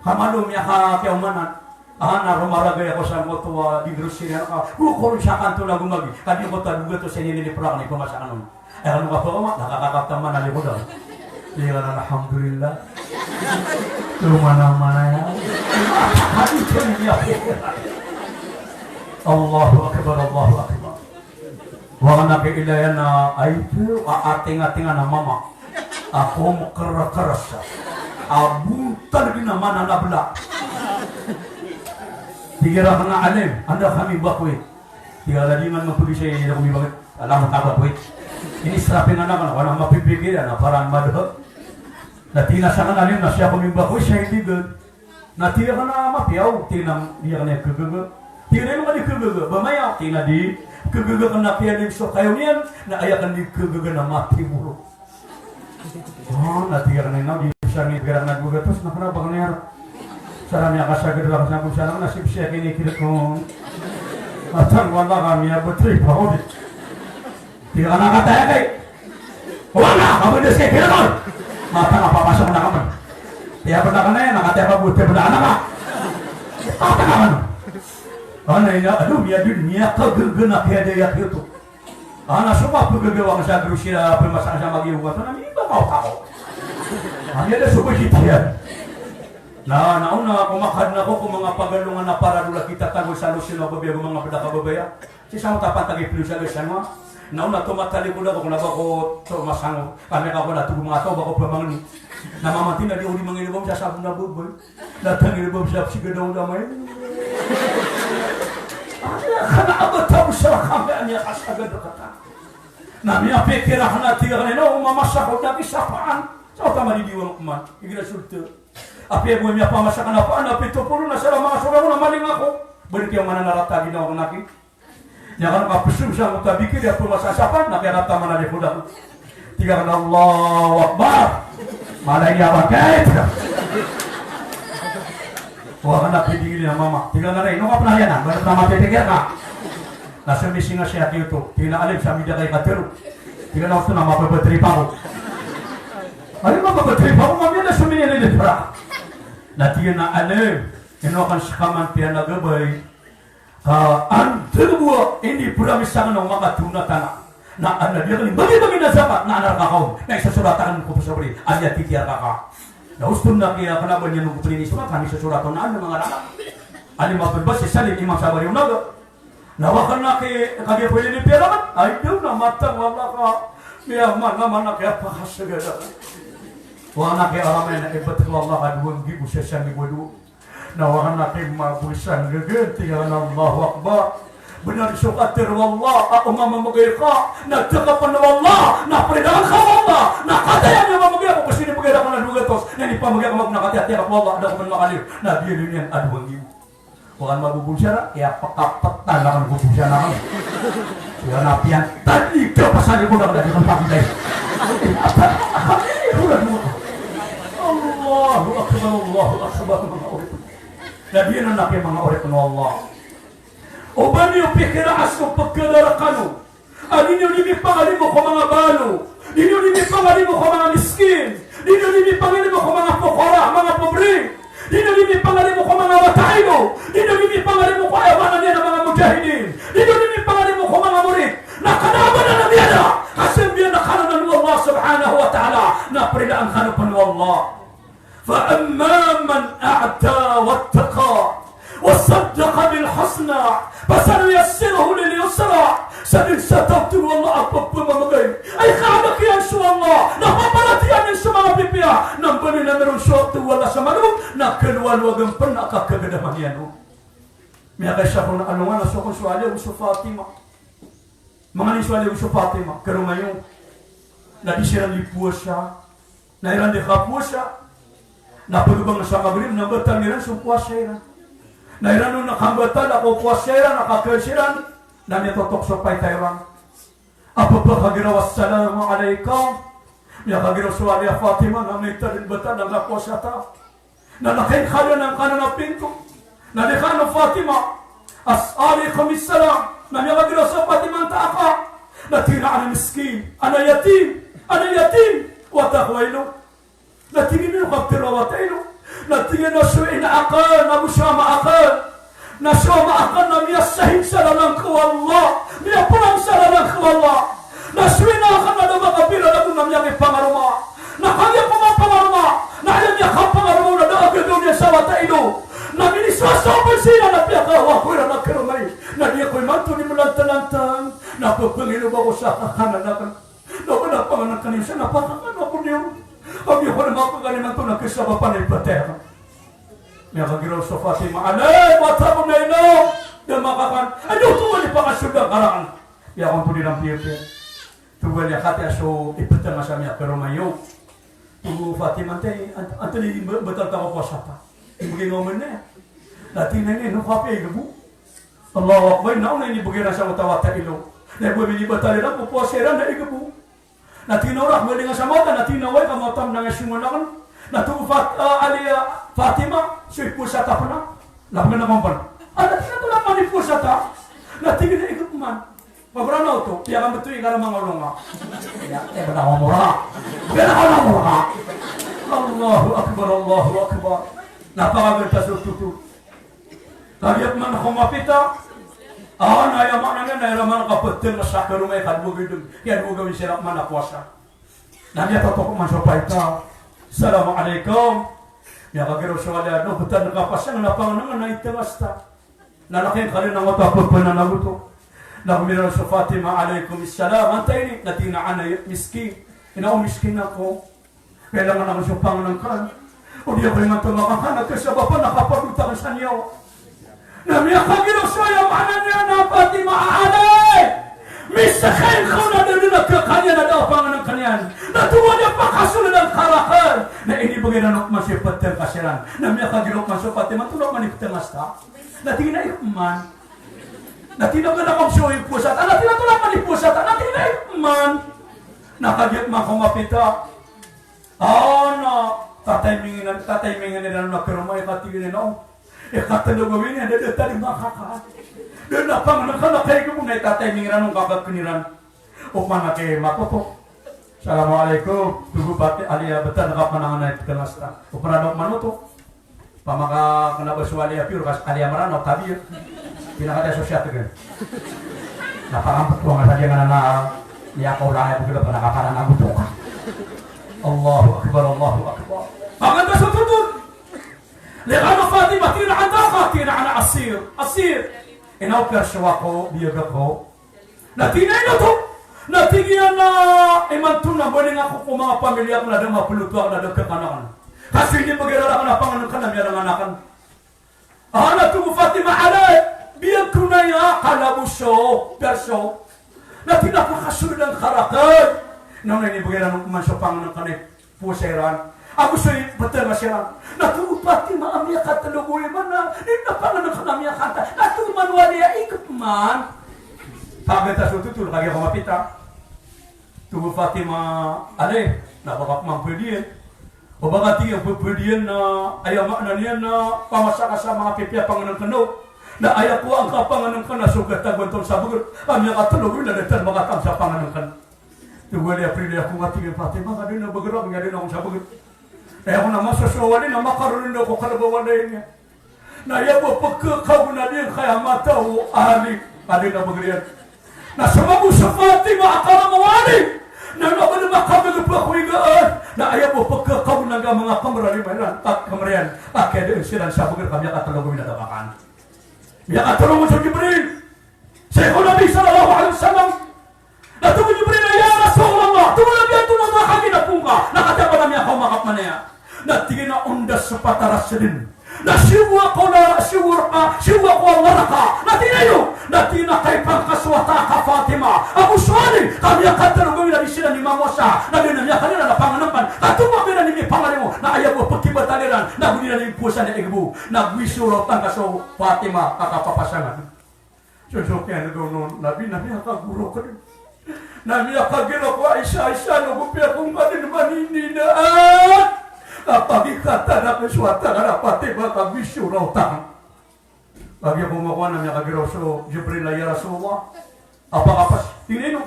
Ka malo miyaka, kiyaomanan. Ah, na roo maragay ako sa angkoto a di grocery iyan ka. Ko ron sa kanto na go Magi. Ka di ko ta dowa gatos a inilipra akn, ipamasa akn on. Aya kano kapakaoma, na kakakaptan man a limo daw. Tig akn a alhamdulillah. Lomanamana iyan. Hadith iyan. Allahu Akbar, Allahu Akbar. Wa kna ki ilay iyan a, ay, ito a atingatingan a mama. Ako mkrkrs. A bontal gina mana na bla. Tig iran a alim, anda kami bakoy. Tig iran a di man mapagisa iyan ko mibagay. Alam ka bakoy. Inisrap iyan anan, wala mapipikir iyan a paran madhab. Na tig iyan a sakn alim na sii ako mimbakoy sa indigan. Na tig iyan a mapiya o, tig iyan a di akn kagaga. Tig iyan a ino ka di kagaga. Ba maya, tig iyan a di kagaga kna kiyadig so kayo niyan, na aya kn di kagaga na mati boro. O, na tig iyan a ino di sa ni pira na dua gatos na kna ba kn iyan. Sa rami a kasagad rakn sa kn sa na sibsi a kini kirit ko. Matang wala kami a batri pa odi. Tig iyan a kataya kay. Wala ka ba das kay kirit ko. Matang a papasok na kaman. Tiya pn a kna iyan, na kataya ka buti pn a kna ka. Matang a kna. Ana ina, ado, miyadn, miyakagaga na kiyadaya kiyoto. Ana so mapagagawa sa grocery a pemasak sa magiyowa, so na miniba ka o tao. Ana da so ba kitiyan. Na, na ona ko makadn ako ko manga pagalongan a paradol a kitatago sa lotion a babaya, ko manga bda ka babaya. Sii sa mota pantag i plo sa gasa nga. Na ona to matalikod ako, kna ba ko to masango. Kami ka ko na tugo manga tao ba ko pamangni. Na mamati na di ko di mangilay ba sa sabon a babay. Na tangilay ba sa psigadaw da may. Aya kna a ba tao sa kami a miyakasagad rkata. Na miyapikir akn a tig akn a ino, o mamasa ko na kisapaan. Sa oto a madidiwang ko man. Igira sulta. Apiya bo miyapamasa akn a paan, apiya topolo na sa manga sora ko na maling ako. Balik iyan mana na rata ginawa ko na ki. Niyan kano kapsong sa mota bikir a pemasak sa paan, na kiyarata mana di koda. Tig akn a Allahu Akbar. Malay niyan ba kay. Wa kna pidingil iyan a mama. Tig akn a ino ka pn a aya na, ba kna mapipikir ka. Na somising a siya kiyoto. Tig iyan a alim sa mida kay katero. Tig akn a osto na mababatrip ako. Alim, mababatrip ako, mamiya na somini na ilipra. Na tig iyan a alim, ino akn ska man piyanagabay. Ka anda bo a inipromise akn o makatona tana. Na anda di akn inibagibagi na zakat, na anda rka kaon. Na isasorat akn ko psabri, anda titiyar ka ka. Na osto na kiya kna ba niyan ko pn inisorat, na isasorat on na anda manga rka. Alim Abdul Basit Salim, Imam Sabari o Naga. Na wa kna ki, kagiya pwede ni piyaraman. Ay, daw na matang wala ka. Miyaman na mana kiyapakasagad. Wa kna ki aramay na ibt ko Allah ka dowa nggibo sa sanggibo a dowa. Na wa kna ki mabusan gaganti ka na Allahu Akbar. Bnar so katharo o Allah a o mamamagay ka na da ka pn o Allah na prilaan ka o Allah na kataya niyan mamagay ako ko sinibgay rakn a dowa gatos na inipamagay ako na kataya ko Allah da ko pn makaliyo na biyaloy niyan a dowa nggibo. Wa kna mabobonsara, iyapakaptan akn ko bonsara akn. Aya na piyantad i kapasal ko da ka da di ka pakitay. Allahu Akbar, Allahu Akbar. Na di anan a manga oripn o Allah. O ba niyo pikira a so pkadar kano a di niyo di mipangalimo ko manga balo, di niyo di mipangalimo ko manga miskin, di niyo di mipangalimo ko manga fuqara, manga pobre, di niyo di mipangalimo ko manga wata ino, di niyo di mipangalimo ko aya maana niyan a manga mujahidin, di niyo di mipangalimo ko manga murid. Na kna a ba anan a miyada, ka sambiyan a kano anan o Allah subhanahu wa ta'ala, na prilaan kano pn o Allah. Fa amma man a'ta wattaqa wa saddaqa bil husna fasanuyassiruhu lil yusra. Sa dn sa taw, tig o Allah, a pphmamagay a ikaadk iyan so Allah na paparatiyayaan iyan so manga pipiya, na mbaloy na miron so, tig o Allah, sa mano na kalowalowag pn a kakagadaman iyan on. Miyakaisa kon a alongan a so kon so Ali ago so Fatima. Manga ni so Ali ago so Fatima, karoma iyo. Na di siran di powasa. Na iran di kapowasa. Na pagabang sa Maghrib na batal iran so powasa iran. Na iran on na kambatal a ko powasa iran, na kakay siran, na miyatotok so paita iran. A pphakagiraw a assalamu alayka. Miyakagiraw so Ali a Fatima, na maita dn batal angka powasa ta. Na lakayn ka dn angkanan a pinto. Na di ka ano Fatima, as-, alaykumis salam. Na miyakagiraw so Fatima antaa ka. Na tig iyan a ana miskin, ana yatim, ana yatim. Wata ko a ino. Na tig iyan a ino ka pitharo a wata ino. Na tig iyan a so ina akn ago so ama akn. Na so ama akn na miyasahid sa lalan ko Allah, miyapnang sa lalan ko Allah. Na so ina akn na da makapira na go na miyakipangaroma. Na kagiya ko mapangaroma, na aya miyakapangaroma on na da a gagaw niyan sa wata ino. Na minisowasowa pn siran a piyakawa ko iran a karoma i. Na di ako imanto di mlantalantang. Na pphangilay ba ko sa kakanan akn. Na ba na panganan ka niyan sa na pakakan ako niyan. Kami ko na mapagani man to na kisabapan na ipatay. Miyakagiraw so Fatima, "Alay, mata ko na ino, da makakan. Ano to, wali pakasold a karan." Miyakon to di ran piyapiya. Togo a liya kati a so ipeteng a sa miyakaroma iyo. Togo Fatima, "Antay, ant-, antonaa i ba-, batal ta ko powasa ta?" Ibegay nga oman na iya. Na tig iyan a ino, kapiya igebo. Allahu Akbar, na ona inibegay iran sa mata wata ilo. Na ibo minibatal iran ko powasa iran na igebo. Na tig iyan a ora, ko malingan sa mata, na tig iyan a oway ka mata am na nga songan aken. Na togo Fat-, ah, a liya Fatima, so ipowasa ta pen a. Na pen a kampal. Ah, na tig iyan a tola man ipowasa ta. Na tig iyan a igebo man. Pagorana oto, piyakambeto i karama nga olonga. Iya, eh, bena ka mora. Bena ka mora. Allahu Akbar, Allahu Akbar. Na pakagenta so toto. Kagiya man ko mapita. Ah, na aya maana niyan na aya man kapeteng sa karoma i kadowa gawii dem. Kiyadowa gawii siran man a powasa. Na miyatotok man so paita. Assalamu alaikum. Miyakagiraw so wali a, no, betan ka pasang na pangenengen na itengas ta. Na laki ngka den a ngoto a pepenan a ngoto. Na gomiraw so Fatima, "Alaikum salam. Antai ini?" Na tig iyan a, "Ana miskin. Ino, miskin ako. Kailangan ako so pangenengken. O di ako imanto makakan a kasabapan na kapadot aken sa niyawa." Na miyakagiraw so, aya maana niyan a Fatima, "Alay! Miskin ka, na da den a kekaniyan, na da a pangenengken iyan. Na towa niyan pakasold a karaken." Na inibegay iran oman so ipeteng ka siran. Na miyakagiraw oman so Fatima, "Tola man ipeteng asta." Na tig iyan a, "Igebo man." Na tig iyan a, "Bena ka om so ipowasa ta." Na tig iyan a, "Tola man ipowasa ta." Na tig iyan a, "Igebo man." Na kagiya man ko mapita. Ah, na tatimingin iran, tatimingin iran a karoma i, katig iyan a, "Ino, ikatelo gawii niyan, da den a tadi makakan. Da den a pangenengken a kaigebo." Na itatiming iran o kakaken iran. Opama na kay matoto. "Assalamu alaikum." Togo Fati-, a liya betan ka panangan a ipeteng asta. Opama na manoto. Pamaka kena ba so wali a piyor, kas a liya Meranaw, tabi. Pinakada so siyat ka. Na pangampet ko nga sa di nga na, na, niya ko lang a bugla pa nakapanan a gutok. Allahu Akbar, Allahu Akbar. Panganda so toto. Liya kano Fatima, tig iyan a, "Anta akhi?" Tig iyan a, "Ana asir." Asir. Ino, perso ako, biyag ako. Na tig iyan a, "Ino oto?" Na tig iyan a, "Imanto na mbaling ako ko manga pamilya ko na da mapeloto aken, na da kekanaken. Ka so inibegay iran aken a pangenengken na miyadangan aken." Ah, na togo Fatima, "Alay, biyag ko na iya, kalaboso, perso." Na tig iyan a, "Pakasold angka raken." Na ona inibegay iran oman so pangenengken a powasa iran. Ago so ipeteng a siran. Na togo Fatima a miyakatelo gawii man a, di na pangenengken a miyakanta. Na togo man wali a, "Igebo man." Pagenta so toto, kagiya ko mapita. Togo Fatima, "Alay, na baka ko man pwede iyan. O baka tig iyan pwede iyan na aya maana niyan na pamasa ka sa manga pipiya pangenengken o. Na aya ko angka pangenengken na so katagoan ton sa beger. A miyakatelo gawii na da den a makatam sa pangenengken." Togo wali a, "Pwede ako nga," tig iyan, "Fatima, ka den a beger ako, nga den ako sa beger. Aya ko na masosowa den a makaroon ako kalabawan a ini." Na aya bo pekekaw na di ngka aya mataw o Ali, ka den a beger iyan. Na somago so Fatima a karama o Ali. Na na ba den makabeger pekekaw igaan. Na aya bo pekekaw na nga manga kamera lima iran, ka kamera iyan, ka kiyadaan siran sa beger ka miyakatelo gawii na da kakan. Miyakatelo gawii so Jibril. Sii ko Nabi sallallahu alaihi wasallam. Na togo Jibril a, "Ya Rasulullah, togo Nabi, antonaa i kaginapon ka?" Na katii a ba na miyakaoma ka pman aya. Na tig iyan a, "Ondas sepat a raseden. Na siyowa ko na, siyowa ka, siyowa ko a waraka." Na tig iyan a, "Iyo." Na tig iyan a, "Kaipangkasowata ka Fatima ago so Ali, ka miyakatelo gawii na di siran di mamowasa, na di na miyakaniran a pangenengken. Ka tomo a ba iran di mipangalimo, na aya bo a pekibatal iran, na go di iran di powasa na igebo." Na go isoraw tangka so Fatima a kapapasangan. So, so kiyaneg on o Nabi na miyakagorok den. Na miyakagiraw ko Aisha, Aisha, no go piya ko nga den manininaat. Kapagikatan a keswatan a dapat iba ka biso raw tang. Kagiya ko makowa na miyakagiraw so Jibril a, "Ya Rasulullah, apakapas?" Tig iyan a ino.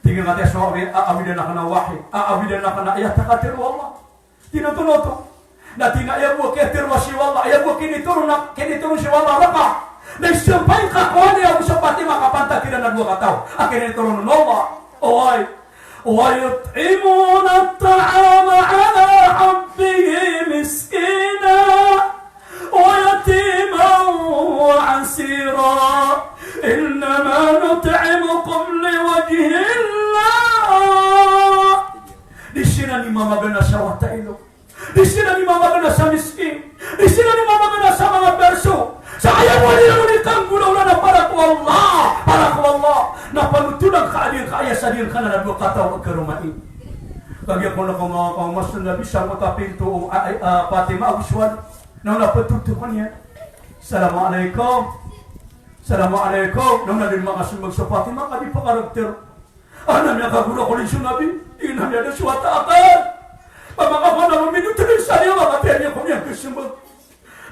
Tig iyan a, "Katii so awi-, a-, awidan aken a wahi. A-, awidan aken a ayat a katero o Allah." Tig iyan a, "Antonaa oto?" Na tig iyan a, "Aya bo a kiyatero sii o Allah, aya bo a kinitoron a, kinitoron sii o Allah reka. Na isampay ka ko Ali ago so Fatima a kapantag iran a dowa kataw a kinitoron o Allah. Oway. Wa yut'imuna at-ta'ama ala hubbihi miskinan wa yatiman wa asira. Innama nut'imukum liwajhillah." Di siran i mamagana sa wata ilo. Di siran i mamagana sa miskin. Di siran i mamagana sa manga berso. Sa aya bo a di ron i kanggolawla na para ko Allah. Para ko Allah. Na panotolan ka a di ngka aya sa di ngka na dowa kataw a karoma i. Kagiya ko na ko manga kaoma so Nabi sangkoto a pinto o, a, a, Fatima ago so Ali. Na ona patotokan iyan. Assalamu alaikum. Assalamu alaikum. Na ona dn makasmbag so Fatima ka di pakaragter. Ana miyakagora ko dn so Nabi, tig iyan a miyada so wata akn. Pamakapanalo minot dn sa niyan, makatiyar iyan ko niyan kasmbag.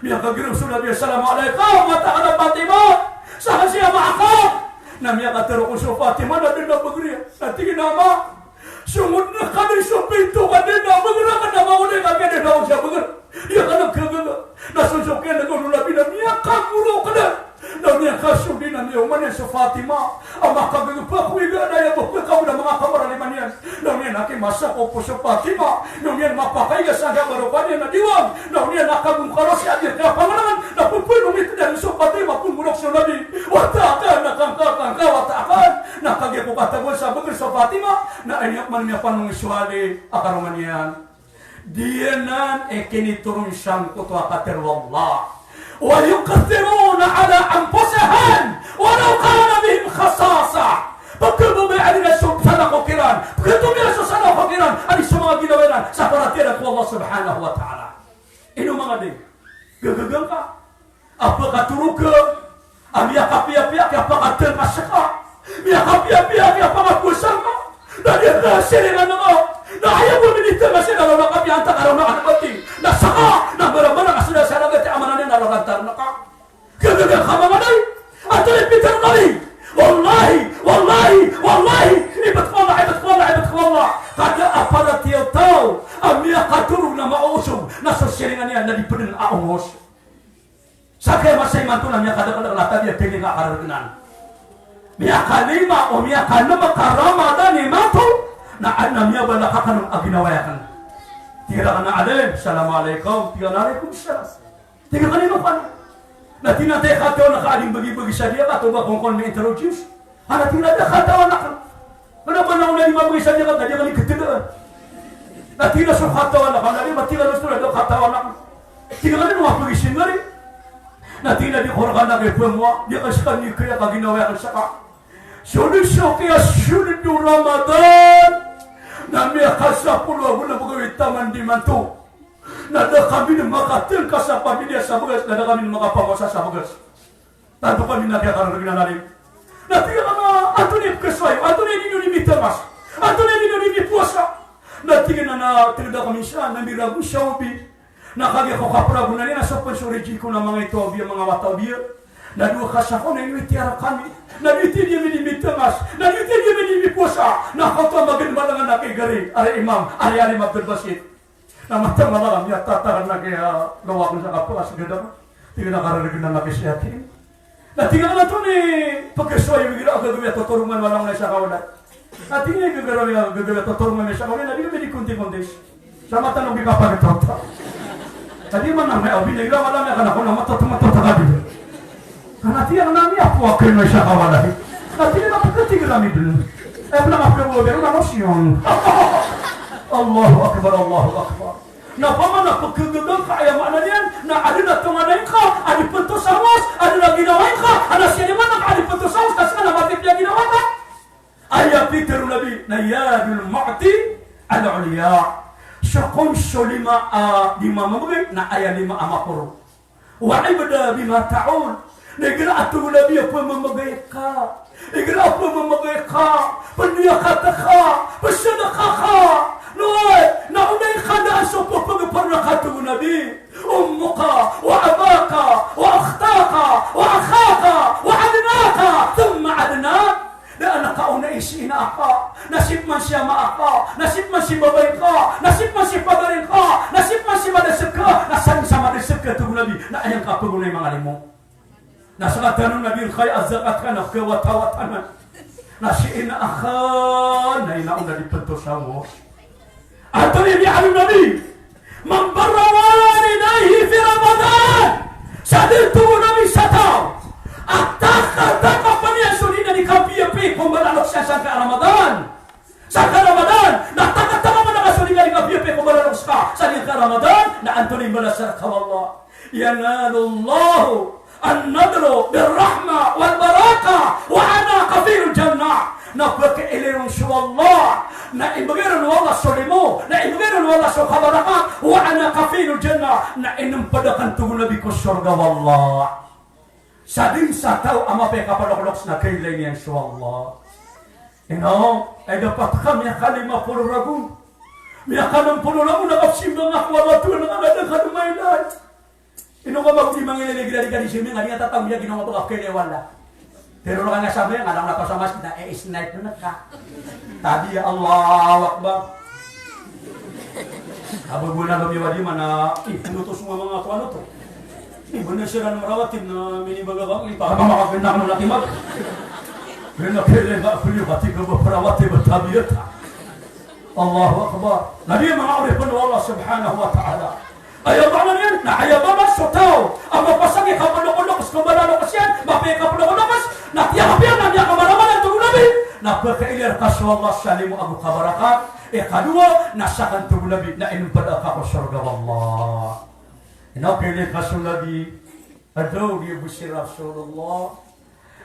Miyakagiraw so Nabi, "Assalamu alaikum, wata akn a Fatima. Sa hasi a ama akn?" Na miyakatero ko so Fatima na dn a bgr iyan. Na tig iyan a, "Ama, songod na ka dn so pinto ka dn a bgr akn na maolay ka kiyadn a osa bgr." Iya ka nagkagaga. Na so so kiyanaga o Nabi na miyakagora ka dn. Na oniyan ka so di na miyaoma niyan so Fatima a makagagpa ko iga na aya bo ka kabod a manga kamaraliman iyan. Na oniyan a kimasa ko po so Fatima. Na oniyan mapakaiga sa anda baroka niyan na diwang. Na oniyan a kagongkaro si adi a kiyapangalangan. Na popoy no mitdan so Fatima pongorok so Nabi. Wata akn, na kangka, kangka, wata akn. Na kagiya ko katagoan sa bgr so Fatima. Na aya man miyapanong so Ali a karoma niyan. Di anan i kinitoron sangkoto a katharo o Allah. Wa yu'thiruna ala anfusihim walaw kana bihim khasasah. Pkhababayaan iran so sadako kiran. Pkhatomiyaan so sadako kiran. Adi so manga ginawa iran sa paratiyaya ko Allah subhanahu wa ta'ala. Ino manga di? Gagaga ngka a pkatoro ka a miyakapiyapiya ki a pakatngkas ka, miyakapiyapiya ki a pakapowasa ka, na di ka siringan ka, na aya bo minitngkas iyan na lawan a kapiya antaa ka raw na anbati, na saka na mbarambarang a sda sa ragat i amanan iyan na ragantar na ka. Gagaga ngka manga di? Antonaa i pitharo o Nabi? Wallahi, wallahi, wallahi, ibt ko Allah, ibt ko Allah, ibt ko Allah, ka da a paratiyaya o taw a miyakatoro na maoosog na so siringan iyan na di pd a omos. Sa kaya masa imanto na miyakadakdakl a tabiya a tig iyan a karargnan. Miyakalima o miyakanm ka Ramadan imanto na adn a miyabalak akn a ginawai akn. Tig iyan a, "Alim, assalamu alaikum." Tig iyan a, "Alaikum salam." Tig iyan a, "Kanino ka?" Na tig iyan a, "Katawan ka a di mbgibgi sa diya ka, oto ba kon kon mi-introduce." Ana tig iyan a, "Da katawan akn." Kna ba na o na di mabgay sa diya ka, na di ka ni ktdaan. Na tig iyan a so katawan akn, na di ba tig iyan a so na da katawan akn. Tig iyan a di mabgay sa ngari. Na tig iyan a di ko rkana kay pmowa, di ka ska ni kaya ka ginawai akn ska. Sold so kiyasold o Ramadan. Na miyakasapolo ago na bgay taman di manto. Na da kami dn makatngkas a pamilya sa bgas, na da kami dn makapamowasa sa bgas. Tanto kami na kiyakarargnan a lim. Na tig iyan a, "Antonaa i pkhasowa iyo? Antonaa i di niyo di mitngkas? Antonaa i di niyo di mipowasa?" Na tig iyan a, "Na tgda kami sa, na mirago sa obi. Na kagiya ko kapragonan iyan na so pn so rijiko na manga ito a obi a manga wata a obi a. Na dowa ka sako na ino i tiyara kami. Na di ti di ami di mitngkas. Na di ti di ami di mipowasa. Na kaoto a magn malangan a kigari, ari Imam, ari Alim Abdul Basit." Na mata mala a miyatatar na kiya, ah, lowak na sa kapala sa gdam. Tig iyan a karargnan na kisiyatin. Na tig iyan a, "Antonaa i pkhasowa iyo igira a gagawii a totorongan o alang na isa kawala?" Na tig iyan a, "Gagawii a, gagawii a totorongan na isa kawala, na di kami di konti-konti. Sa mata no bi kapagtota." Na tig iyan a, "Mana may awin na ira wala na kana ko na matotomatot a kadi." Na tig iyan a, "Nami apo akn na isa kawala." Na tig iyan a, "Pkhatig rami dn." Eh, pnang a pkhabaw dn, na mosyon. Allahu Akbar, Allahu Akbar. Na pamana pkhagaga ngka, aya maana niyan na adn a tonganay ngka a di pn to sawos, adn a ginawai ngka a na siya di maana a di pn to sawos, ka ska na matipiya ginawa ngka. Aya pitharo o Nabi na yadul mu'ti al-ulya. So kon so lima a di mamamagay na aya lima a maporo. Wa ibda bima ta'ul. Na igira a tig o Nabi a pmamagay ka, igira a pmamagay ka, pndiyakat ka, psadaka ka, noy, na onay ka daan so pphagopan na ka, tig o Nabi. Ummuka wa abaka wa ukhtaka wa akhaka wa adnaka thumma adnak. Da a na kaonai si ina aka, na sii pman si ama aka, na sii pman si babay ka, na sii pman si pagari ka, na sii pman si madasg ka, na san sa madasg ka, tig o Nabi, na aya ngka pagonai manga limo. Na sktano na di ngka aya zakat ka na kawatawata na. Na si ina aka, na ina o na di pn to sawos. Antonaa i miyaaloy o Nabi? Man barra walidayhi fi Ramadan. Sa dn, tig o Nabi, sa taw a takataka pn iyan so di niyan di kapiyapiya ko mbalalok siyan sangkai a Ramadan. Sangkai a Ramadan, na takataka pn iyan so di niyan di kapiyapiya. Ramadan, na antonaa i mbalas rka o Allah? Yanalullahu an-nadru bir-rahmah wal-barakah wa ana kafilul jannah. Na pkailay ron so Allah, na ibgay ron o Allah so limo, na ibgay ron o Allah so kabarakat, wa ana kafilul jannah, na inmpd akn, tig o Nabi, ko sorga o Allah. Sadn sa taw a mapiya i kaploklok na kailay niyan so Allah. Ino, ay dapat ka miyakalima polo ragon, miyakanampolo ragon a kapsimba ngka ko Allah, Tuhan, na ka da ngka dn mailay. Ino ka ba ko di mangilaylay, giraray ka di simba ngka, di ngka tatawag iya ginawa ngka ba ka kailay o Allah. Pero na ka nga sabay, nga lang na ka sa masgit na, eh, snipe na ka. Tabi, Allahu Akbar. Aba bo na lomiwadi mana, eh, ano to, sumama nga ko ano to. Eh, bana siran marawat na minibaga ba, eh, para mamakaganna ko na kimag. Kaya na kaya nga, kaya pati ka ba parawat, eh, ba tabiyat. Allahu Akbar. Na di manga oripn o Allah subhanahu wa ta'ala. Aya maana niyan, na aya ba man so taw a mapasang i kaploklok sa kambalaloks iyan, mapiya i kaploklok, na tiyapiya na miyakamaramaran, tig o Nabi, na pkailay rka so Allah sa limo ago kabarakat. Ikadowa, na sakn, tig o Nabi, na inmpd ka ko sorga o Allah. Ino, kailay ka so Nabi, a daw di bo si Rasulullah.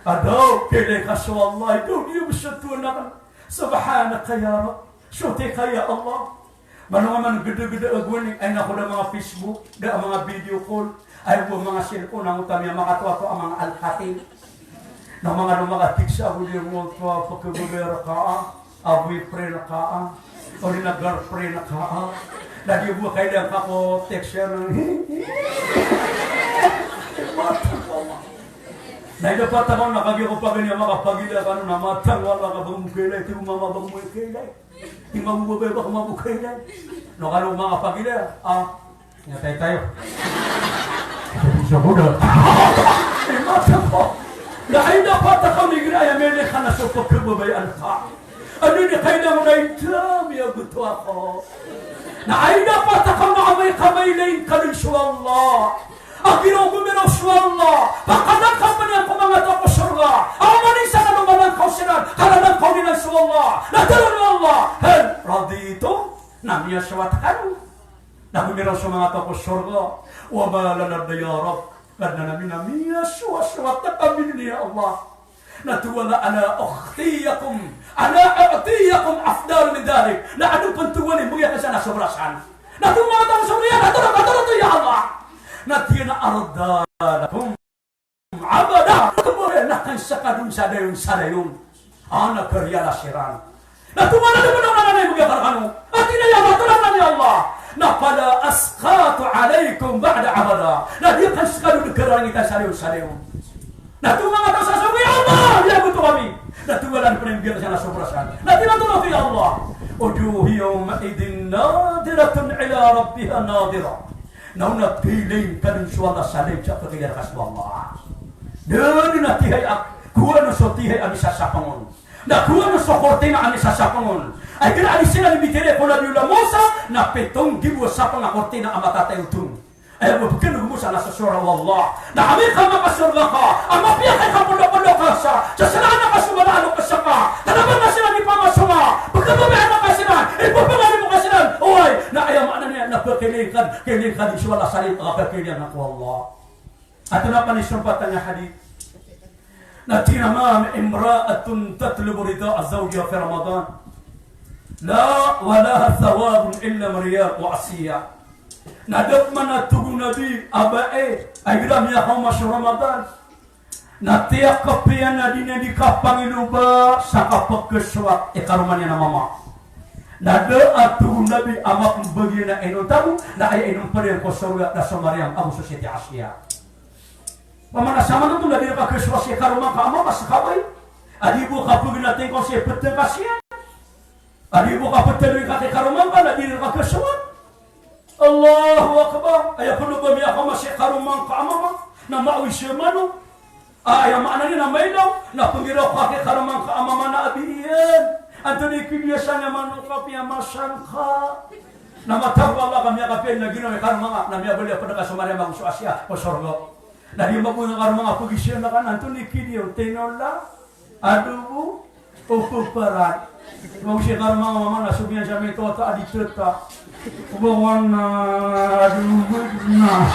A daw, kailay ka so Allah, a daw di bo si Tuhan akn. Subhanaka ya Rabb. Soti ka ya Allah. Mano nga man gdgd a gowani, ay nako, da manga Facebook, da manga video call, ay bo manga cellphone, angkoto a miyamakatoato a manga Alcatel. Na manga, na manga text a bo di ngkoto a pkhababaya rka a, a boyfriend ka a, odi na girlfriend ka a. Na di bo kailay angka ko text iyan. Na ida pataman na kagiya ko pagari a makapagilay kano na matang wala ka ba mo kailay, tig o mama ba mo kailay. Tig o mama ba mo kailay. No kano makapagilay, ah, ina tayo tayo. Sa buda. Eh, matang ko. Na ida pataman igira aya mele kana so pagkababayaan ka. Ano ini kailangan na ida miyagoto ako. Na ida pataman na amay ka mailay ka dn so Allah. A giraw gomiraw so Allah, pakadan ka pn iyan ko manga taw ko sorga. Aw man isa na lomalang ka o siran, kalalang ka o niyan so Allah. Na tharoon o Allah, "Hal raditum?" Na miyasowat kano? Na gomiraw so manga taw ko sorga, "Wa ma lana ya Rabb?" Kadnan ami, na miyasowasowat kami dn, ya Allah. Na tig o Allah, "Ala u'tiyakum, ala u'tiyakum afdala min dhalik." Na anda pn, tig o Allah, mbgay akn san a sobra san. Na tig o manga taw ko sorga, na tharoon, na tharoon, ya Allah. Na tig iyan a, "Arda lakum abada." Kmbayan akn skadon sa dayon sa dayon. Ana kariya na siran. Na tig o Allah, na anda pn a mbgay akn rkano? A tig iyan a, "Ya Allah, tharoon, ya Allah." Na, "Fala askhatu alaykum ba'da abada." Na di akn skadon dn kararangitan sa dayon sa dayon. Na tig o manga taw sa sorga, "Ya Allah, miyagoto kami." Na tig o Allah, "Anda pn a mbgay akn san a sobra san?" Na tig iyan a, "Tharoon, ya Allah." "Wujuhun yawma'idhin nadhiratun ila rabbiha nadhirah." Na on a kailay ka dn so Allah sa dayon sa pkailay rka so Allah. Da dn a tihay a, kowaan on so tihay a misasapng on. Na kowaan on so kortina a misasapng on. Ay kna a di siran mbitiyarai ko Nabiyullah Musa, na pito nggibo a sapng a kortina a matatayoton. Aya bo pkn o Musa na sosora o Allah. Na amay ka makasorga ka, a mapiya ka i kapndokpndok ka sa, sa sala a kasoman a loks ka, kna ba nga siran ipamasoma, pkhababayaan ka siran, ipapangalimo ka siran. Oway, na aya maana niyan na pkailay ka, kailay ka dn so Allah sa limo a pkailay ko Allah. Antonaa pn i sompat a hadith? Na tig iyan a, "Ma min imra'atin tatlubu ridha zawjiha fi Ramadan, la wa laha thawabun illa min riya'in wa 'asiyya." Na da pman, a tig o Nabi, a bai a igira miyakaoma so Ramadan, na tiyakp iyan a di niyan di kapangiloba sa kapkhasowat i karoma niyan a mama. Na da, a tig o Nabi, a mapmbagi iyan a inonta bo, na aya inompd iyan ko sorga na so Maryam ago so Siti Asiya. Pamana sa manoto na di rka khasowat si karoma ngka a mama, sa kabay. A di bo kapagnating ko si ptng ka siya. A di bo kaptng ka si karoma ngka na di rka khasowat. Allahu Akbar. Aya pn o ba miyakaoma si karoma ngka a mama na maoy siya mano. Aya maana niyan na mailaw, na pnggiraw ka si karoma ngka a mama na abi iyan. Antonaa i kidiya san a mano ka piyamasa ngka? Na matago a ba ka miyakapiya na ginawa i karoma ngka, na miyabaloy a pd ka so Maryam ago so Asiya ko sorga. Na di magoyang a karoma ngka a pagisiyan ka na antonaa i kidiya on, tinola, adobo, o paparan. Magosi karoma ngka a mama na so biyan sa mitoto a di tata. Bawana, aduh, na.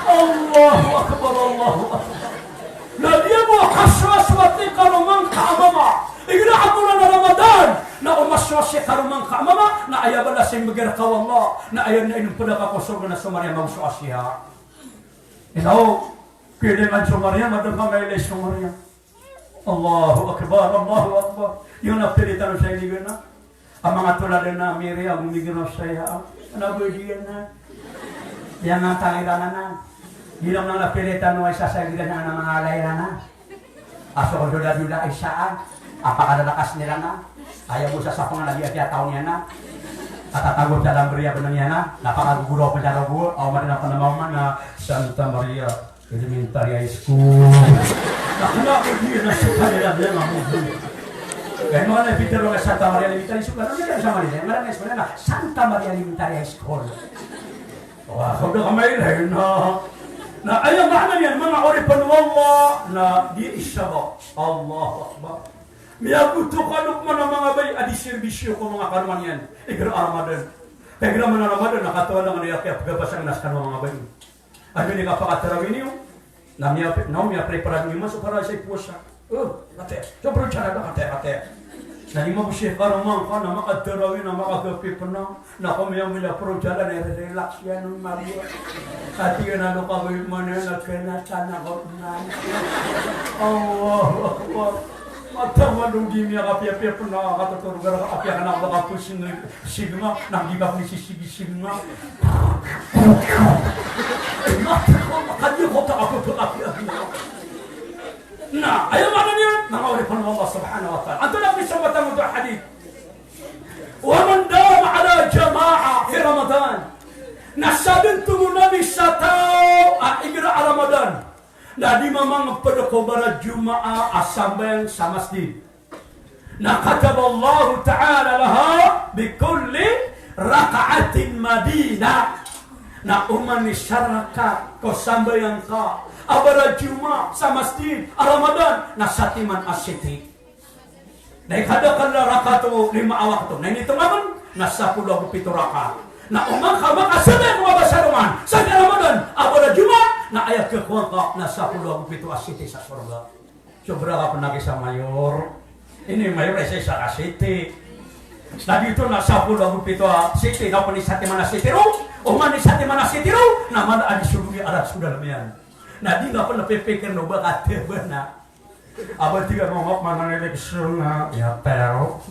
Allahu Akbar, Allahu Akbar. Na di a bo kasowasowati karoma ngka a mama. Igira a bolan a Ramadan na o masowasi karoma ngka a mama, na aya balas i mbgay rka o Allah, na aya na inom pd ka ko sorga na so Maryam a masowasi a. Ino, pwede man so Maryam, adn a mailay so Maryam. Allahu Akbar, Allahu Akbar. Iyo na pwede tano sa ini gana. A manga tolad na miri a gomigana saya. Ana ba diyan na. Diyan na tangirana na. Di na manga pwede tano ay sasagirana na manga lairana. A so ko dola-dola ay saan a pakadalakas iran na. Aya bo sa sapngan a di a tiyataw niyan na. Katatago sa lambri a bnng iyan na. Na pakagogoro pn sa rogo a oman na pn a maoma na Santa Maria Elementary High School. Na kna ko di na Santa Maria Elementary High School. Kaya mga na Peter, mga Santa Maria Elementary School. Ano na sa Maria? Ngaran na school na Santa Maria Elementary High School. Wa, so da ka mailay na. Na aya maana niyan, manga oripn o Allah, na di isa ba. Allahu Akbar. Miyagoto ka Luqman a manga bai a di sirbisyo ko manga karoma niyan igira a Ramadan. Ka igira man a Ramadan na katawan a manga bai a kiyapgabasa ngka na skano a manga bai. Anda ini kapakatarawi niyo? Na miya, na miyaprepara niyo man so para sa powasa. O, kate. So, pero cara da kate, kate. Na di mabosay karoma ngka na makatarawi na makagapi pn a. Na ko miyamoy a poro jalan, i-relax iyan o Maria. Ati iyan a, ano ka ba iman iyan a kena tana ko iman. Allahu Akbar. Mata malong di miyakapiyapiya pn a katotorog a apiya ka na ba ka pn sing-, singa, na di ka pn sisigi singa. Mata ko makadi ko ta ka pn apiya. Na, aya maana niyan, manga oripn o Allah Subhanahu wa Ta'ala. Antonaa i pn so mata mo to a hadith? Wa man dawama ala jama'ah fi Ramadan. Na sadn tonganay sa taw a igira a Ramadan na di mamangpd ko barajumaah a sambayang sa masjid. Na kataballahu ta'ala laha bikulli rak'atin madinah. Na oman i isa rakaat ko sambayang ka a barajumaah sa masjid a Ramadan na satiman a siti. Na i kadakl a rakaat o lima a wakto. Na initong akn na sapolo ago pito rakaat. Na oman ka makasambayang ko mabasa rongan sa Ramadan a barajumaah, na aya khakowa ngka na sapolo ago pito a siti sa sorga. Sobra ka pn a kisa mayor. Ini mayor a isa-isa ka siti. Na giyoto na sapolo ago pito a siti, na oman i satiman a siti ron, oman i satiman a siti ron, na mala a di so dowa a ratos ko dalm iyan. Na di ngka pn pipikirn o ba ka tebana. A ba tig a manga, manga eleksyon na, ya, pero.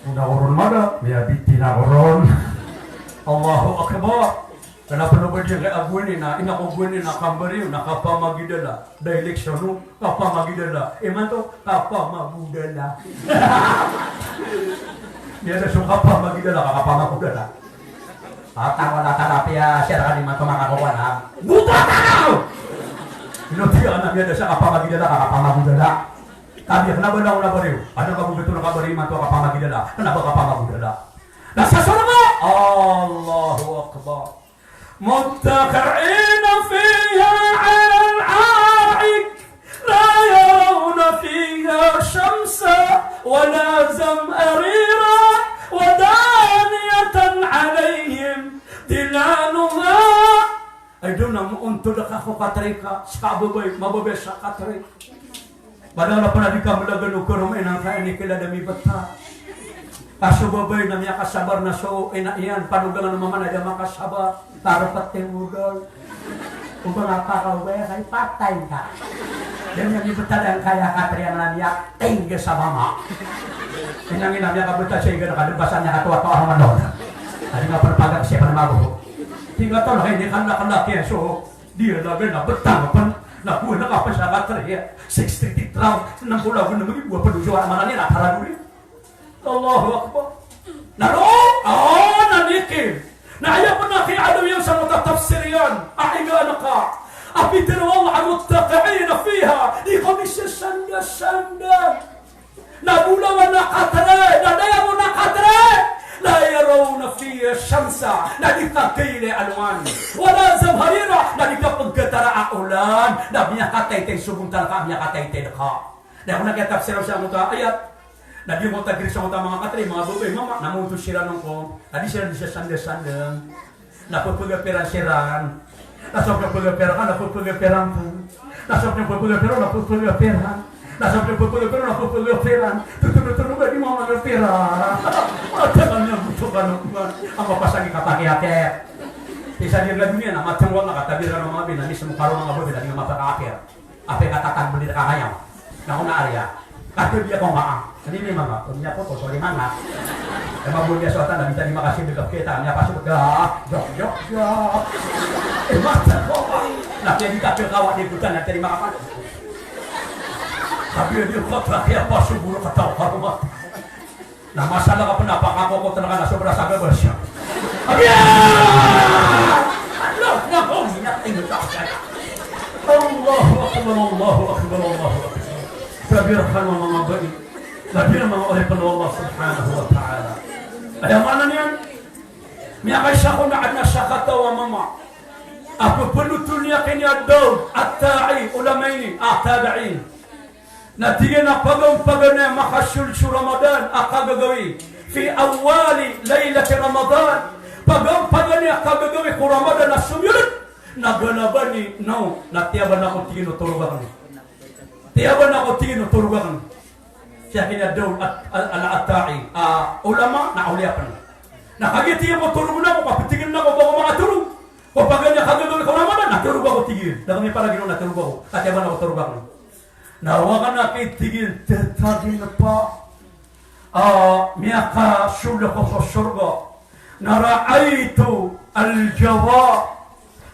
Oda ko ron mada, ya, bitina ko ron. Allahu Akbar. Kna pn o ba di ngka a gowani na, ina ko gowani na kambariyo na kapamagidala. Da eleksyon o, kapamagidala. Imanto, kapamagodala. Miyada so kapamagidala ka kapamagodala. Tatawan a tarapiya, siya ka di man to makakowa na. Buta tano! Ino tiya na miyada sa kapamagidala ka kapamagodala. Tabiya, kna ba na, kna ba riyo? Adn ka bo gito na kabari imanto a kapamagidala. Kna ba kapamagodala? Na sa sorga, Allahu Akbar. Muttaki'ina fiha 'alal ara'ik, la yarawna fiha shamsan wala zamharira, wa daniyatan 'alayhim zilaluha. Ay, doon na mo ontod ka ko katri ka, ska babay, mababaya sa katri. Padahal a pn a di ka mlagan o karoma inan ka ini kila da mibtad. Ka so babay na miyakasabar na so ina iyan, panogangan o mama na da makasabar. Tarpat tengudol. O ba nga pakaobay ka, ipatay ka. Da miyamibtad angkaya katri a mala miyatengga sa mama. Inang ina miyakabtad sa igan a kadbasa niyan katoatoa a manod. Adi nga pn pagak siya pn mago. Tingga to na ini kan na kalaki so. Di a labi na btad pn, na bo na kapasaka three, sixty three, nm polo ago nm ibo a pd o so a mala niyan a tara dori. Allahu Akbar. Na roo, ah, na nikin. Na aya pn a kiyaaloy iyan sa matatafsir iyan a iga anaka a pitharo o Allah a muttaki'ina fiha, di ka misasanda-sanda. Na bolawan a katre, na dayaw a katre. La yarawna fiha shamsan, na di ka kailay a alongan. Wala zamharira, na di ka pggatara a olan. Na miyakataytay so bontal ka, miyakataytay ka. Na aya kon a kiyatafsir sa angkoto a ayat. Na di ko tagiri sa mata manga katri, manga babay, mama, na moto siran ko. Na di siran di sasandasandang. Na pagpagapiran siran. Na so pagpagapiran ka, na pagpagapiran ka. Na so pagpagapiran, na pagpagapiran. Na so pagpagapiran, na pagpagapiran. Tutu-tutu ba di mama pira. Mata kami ang gusto ka nung kuwan. Ang mapasang ikapakiyakit. Isa di nga dunia na matang wala ka, tabi ka ng mga bina, mismo karo mga babay, na di nga mapakakit. Ape ka tatang beli ka kaya. Na ko na ariya. Kati biya ko nga. Ani ni mama, ko niya ko to, sorry mama. E, mabul niya sa wata na, minsan di makasibig ka kita, niya pasibig ka, jok, jok, jok. E, mata ko ba? Na kaya di ka kakawa di kutan, na tadi makapan. Sabi niya, "Kata kaya pasibig ka tao, karumat." Na masala ka pn a pakakokot rka na sobra sa gabas. Abiya! Allahu Akbar, Allahu Akbar, Allahu Akbar. Sabi rkano manga babay. Sabi rkano manga oripn o Allah subhanahu wa ta'ala. Aya maana niyan, miyakaisa ko na adn a sakataw a mama a pphanothol iyan ki Daud at-Ta'i, ulama ini, a tabi'in. Na tig iyan a pagampaganay a makasold so Ramadan a kagagawii, fi awwali laylati Ramadan. Pagampaganay a kagagawii ko Ramadan a somiyolod, na galaban i, naw, na tiyaban ako tig iyan o torog akn. Tiyaban ako tig iyan o torog akn. Siya ki Daud at-, al-, al-Atta'i, a, ulama, na awliya pn. Na kagiya tig iyan ko torog ako, kaptign ako ba ko makatorog. Ko paganay a kagagawii ko Ramadan, na torog ako tig iyan. Da kami para ginawa na torog ako. Ka tiyaban ako torog akn. Na o akn a kitig iyan, titagin pa a miyakasold ako ko sorga, na ra'aytu al-jawari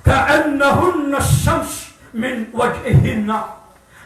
ka'annahunna ash-shams min wajhihinna.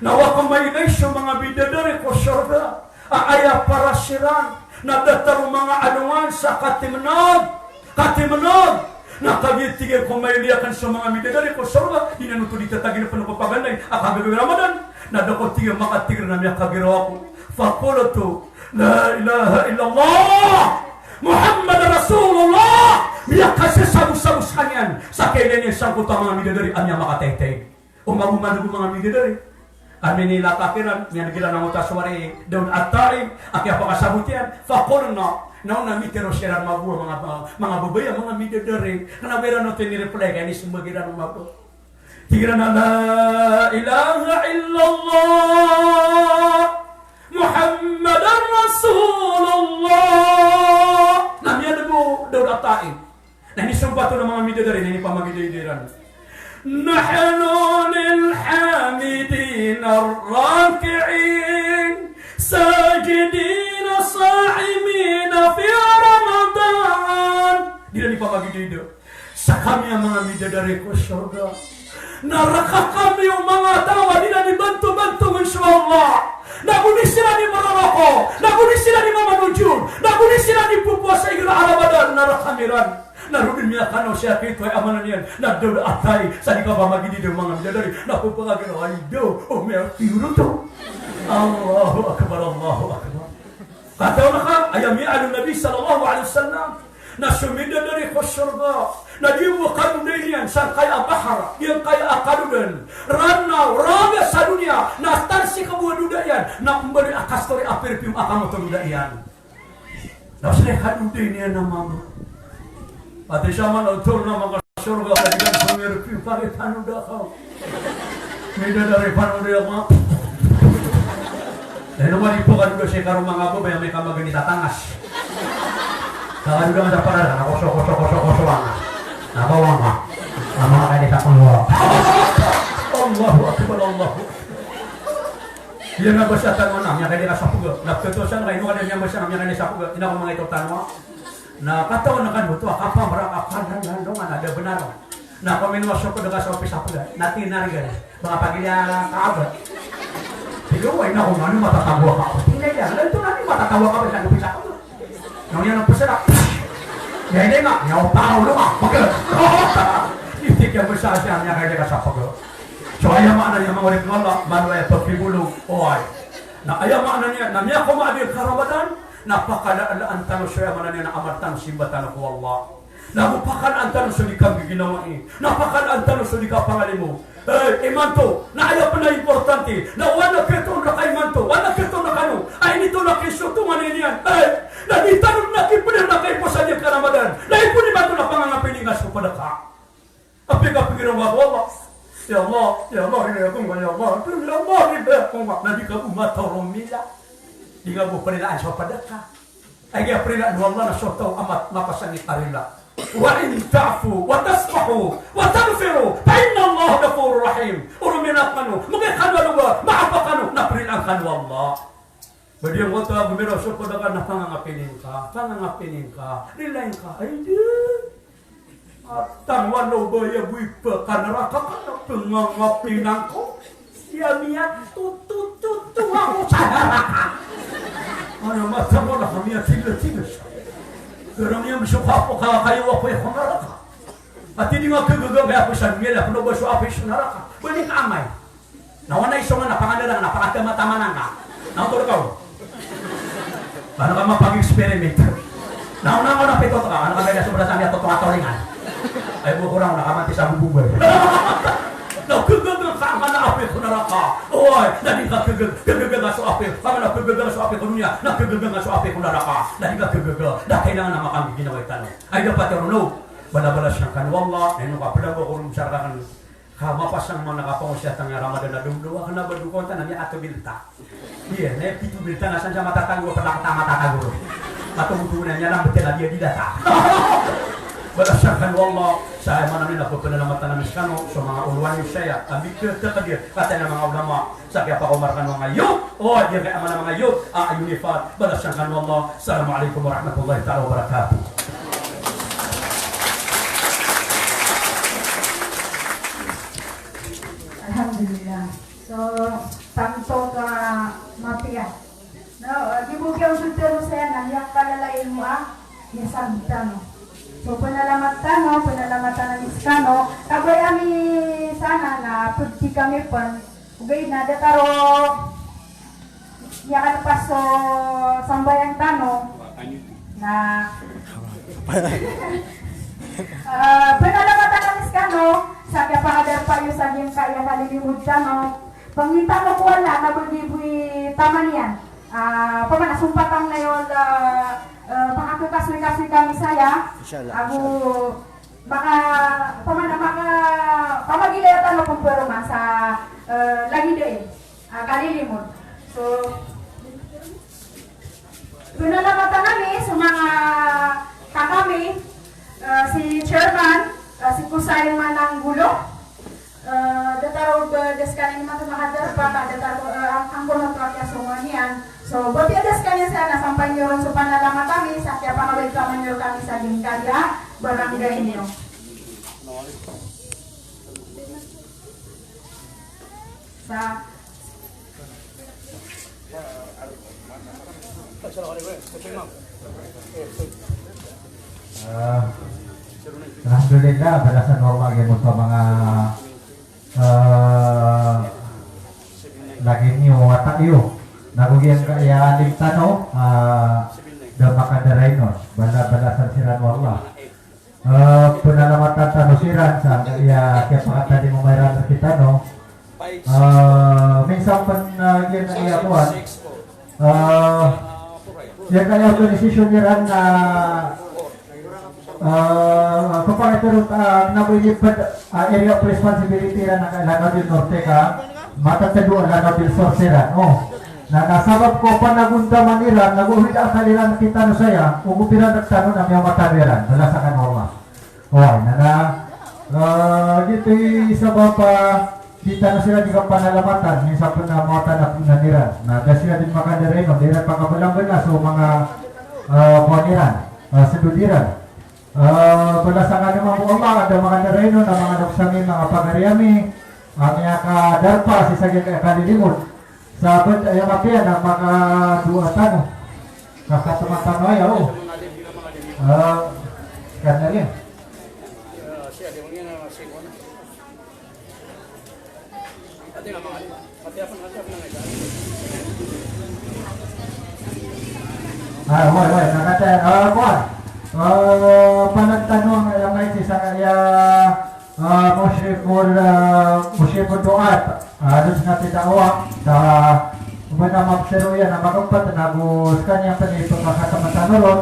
Na o akn mailay so manga bidadari ko sorga a aya paras iran na datar o manga alongan sa katimnag. Katimnag. Na kagiya tig iyan ko mailay akn so manga midadari ko sorga, di nan oto di tatagin pn ko paganay a kagagawii Ramadan. Na da ko tig iyan makatigr na miyakagiraw ako. Faqultu, "La ilaha illallah Muhammadar Rasulullah." Miyakasasabosabos skaniyan sa kailay niyan sangkoto a manga midadari a miyamakataytay. Oman-oman o manga midadari a minilakak iran, miyaneg iran angkoto a sowara i Daud Atta'i, a kiyapakasabot iyan, faqulna, na o na mitharo siran mambo a manga, manga babay a manga midadari. Kna ba iran oto inireply ka inismbag iran mambo. Tig iran a, "La ilaha illallah Muhammadar Rasulullah." Na miyaneg o Daud Atta'i. Na inisompat on a manga midadari, na inipamagidayda iran. "Nahnu lil hamidina raki'in, sajidina sa'imina fi Ramadan." Di iran ipamagidayda. Skami a manga midadari ko sorga, na rk kami o manga taw a di iran ibantobanto so Allah, na go di siran imaroroko, na go di siran imamanojor, na go di siran ipopowasa igira a Ramadan, na rk kami ran. Na roo dn miyakanaw sii a kito, aya maana niyan na Daud Atta'i, sa di kapamagidayda o manga midadari, na pphagiraw a ida o miyakirot. Allahu Akbar, Allahu Akbar. Katawan ka, aya miyaaloy o Nabi sallallahu alaihi wasallam, na so midadari ko sorga na di bo kadoday niyan sangkaya a bahar, giyangkaya a kadodan, Ranaw, raga sa doniya, na tarsik bo a doda iyan na mbaloy a kastori a perfume a kamoto doda iyan. Na so kadoday niyan a mama. Pati sa mama na oto na makasorga ka di kan sumir pi pari tano da ka. Midadari pano da ka. Na ino mani po kadoda sii karo manga babay a miyakamaganit a tangas. Ka kadoda nga sa para na koso, koso, koso, koso, anga. Na bawa nga. Na manga kaya sa pangwa. Allahu Akbar, Allahu Akbar. Iya nga basa tano na miyakailay ka sa pga. Na pkatosan ka ino ka da miyabasa na miyakailay sa pga. Ina ko manga ito tano. Na katawan kano oto a kapamra ka pagandandongan a da bnar. Na kominowa so pga ka sa opis a pga. Na tinarigan. Manga pagilaya ka aba. Ino wa ina ko mano matatawa ka aba. Tinarigan. Lalo to na ni matatawa ka aba sa opis a pga. Na oniyan a psara. Ya ini nga, ya oparo lo nga. Pga. Iti kiyabasa siya miyakailay ka sa pga. So aya maana niyan manga oripn o Allah, malo aya pagpibolog, oway. Na aya maana niyan na miyakomaadil ka Ramadan, na pakalaalaan tano so aya maana niyan na amal tano, simba tano ko Allah. Na go pakalaan tano so di kanggiginawai, na pakalaan tano so di kapangalimo. Eh, imanto, na aya pn a importante, na o adn a kitoon rka imanto, o adn a kitoon rkano a initolak iyan so tongan Ya Allah, ya Allah, ya Allah, rila ako ngka, ya Allah, ya Allah, rila ako ngka. Na di ka bo matoro mila. Di ka bo prilaan so pd ka. Aya prilaan o Allah na so taw a ma-, mapasang i karila. Wa in ta'fu wa tasfahu wa taghfiru fa innallaha ghafurur rahim. Oro miyana kano, makaikano a loba, maapa kano, na prilaan kano o Allah. Ba di angkoto a gomiraw so pd ka na pangangapini ngka, pangangapini ngka, rilain ka, ay di. Atang wano ba iya bo ipa ka naraka ka na pangangapini ngka. Iya miya tu, tu, tu, tu, ako sa naraka. Ano, matang wano ka miya tiga, tiga. Garang iya miso ka apo ka, kayo ako iya ko naraka. Ati di nga kagaga kaya ako sa dunya, ako na ba so apo sa naraka. Balik ka amay. Na wana iso nga na pangandarang na pangatama-tama na nga. Na oto ka o. Ano ka mapag-experiment? Na ona nga na pito ka, ano ka ba sobra sa niya totoo a tolingan? Ay, bo ko lang, nakamati sa bubugay. Na kagaga ka, ang ana api ko naraka. Oy, na di ka kagaga, kagaga nga so api, ang ana kagaga nga so api ko dunya, na kagaga nga so api ko naraka. Na di ka kagaga, na kailangan na makamiginawa itano. Ay, dapat yung no, bala-bala siya kan, wallah, ay, no, kapila ko kung sarkakan, Ka mapasang man a kapangosiyatan a Ramadan a domdowa, kna ba dowa ka oto na miyaatobil ta. Iya, na pito bilta na san sa matatago, pd a kata matatago. Matogotog na niyan a mbtn a di a di data. Balasan kano o Allah, sa aya maana niyan na pphanalamatan ami skano so manga olowan iyo saya a mika-takdir, kata iyan a manga ulama, sa kiyapakomar kano a manga youth, o di kaya a manga youth a Unifat, balasan kano o Allah. Assalamu alaikum warahmatullahi taala wabarakatuh. Alhamdulillah. So, tanto ka mapiya. No, di bo kiyaosod tano saya na miyakalalay mo a miyasabot tano. So, panalamatan tano, panalamatan ami skano. Kabaya ami sana na pd kami pn. Ogaid na datar o miyakatpas so sambayang tano na, ah, panalamatan ami skano sa kiyapakadarpa iyo sa giyangkaya kalilimod tano. Pangni tano ko Allah na ba giyoto i taman iyan. Ah, pamana sompatan na iyo, ah, ah, pakakakasoy-kasoy kami saya. Inshallah, ago inshallah. Maka, pamana maka, pamagilaya tano pn paroman sa, ah, lagid a, ah, kalilimod. So, panalamatan ami so manga kakami, ah, si Chairman, ah, si Kusay Manang Gulo, ah, datar o ba, da skaniyan i manga kadarpa, ka datar o, ah, angkoto a kiyasongowan iyan. So, ba piya da skaniyan sa na sampay niyo ron so panalamatan ami, sa kiyapakabay kami niyo kami sa giyangkaya barangay niyo. Sa Ah, alhamdulillah, balasan o Allah giyoto a manga, ah, lagid niyo o wata iyo. Nago giyangkaya alim tano, ah, da makadarain on. Bala-, balasan siran o Allah. Eh, panalamatan tano siran sa aya kiyapakatadima iran rktano. Eh, minsan pn, eh, giya, aya kowan. Eh, aya kaya organisasyon iran na, eh, kapakatero, eh, na bo ini pd, eh, area of responsibility iran na ka Lanao del Norte ka, matatado a Lanao del Sur siran. O. Na, na sabap ko panagondaman iran, na go hida a kaliran kitano saya, ogo piran rktano na miyamatano iran, balasan kano o Allah. Oway, na, na, eh, giyoto i sabap a di tano siran di kapanalamatan, minsan pn na mawatan a pngnan iran. Na da siran di makadarain on, di iran pakabalambalan so manga, eh, kowan iran, eh, sdod iran. Eh, balasan kano mambo o Allah, da makadarain on a manga loks ami, manga pagari ami, a miyakadarpa sii sa giyangkaya kalilimod. Sabaad aya mapiya na makadowa tano. Kakatama tano aya, o. Eh, skaniyan. Ah, oway, oway, na katii, ah, kowan. Ah, panagtanong, ah, amay sii sa, ah, ah, musyriful, ah, musyrifud du'at. Ah, dos na tita owa, sa, oba na mapsaro iyan, na makappat, na go skaniyan pn i pkakatama tano ron.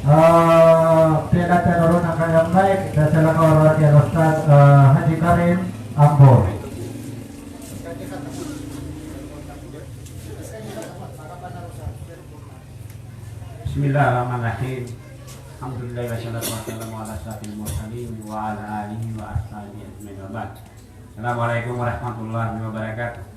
Ah, piyakatero ron angkaya mic, da salakaw ron angkaya Ustadh, ah, Haji Karim Ambor. Bismillahirrahmanirrahim. Alhamdulillah, wassalatu wassalamu ala asyrafil mursalin wa ala alihi wa ashabihi ajmain, wa ba'd. Assalamualaikum warahmatullahi wabarakatuh.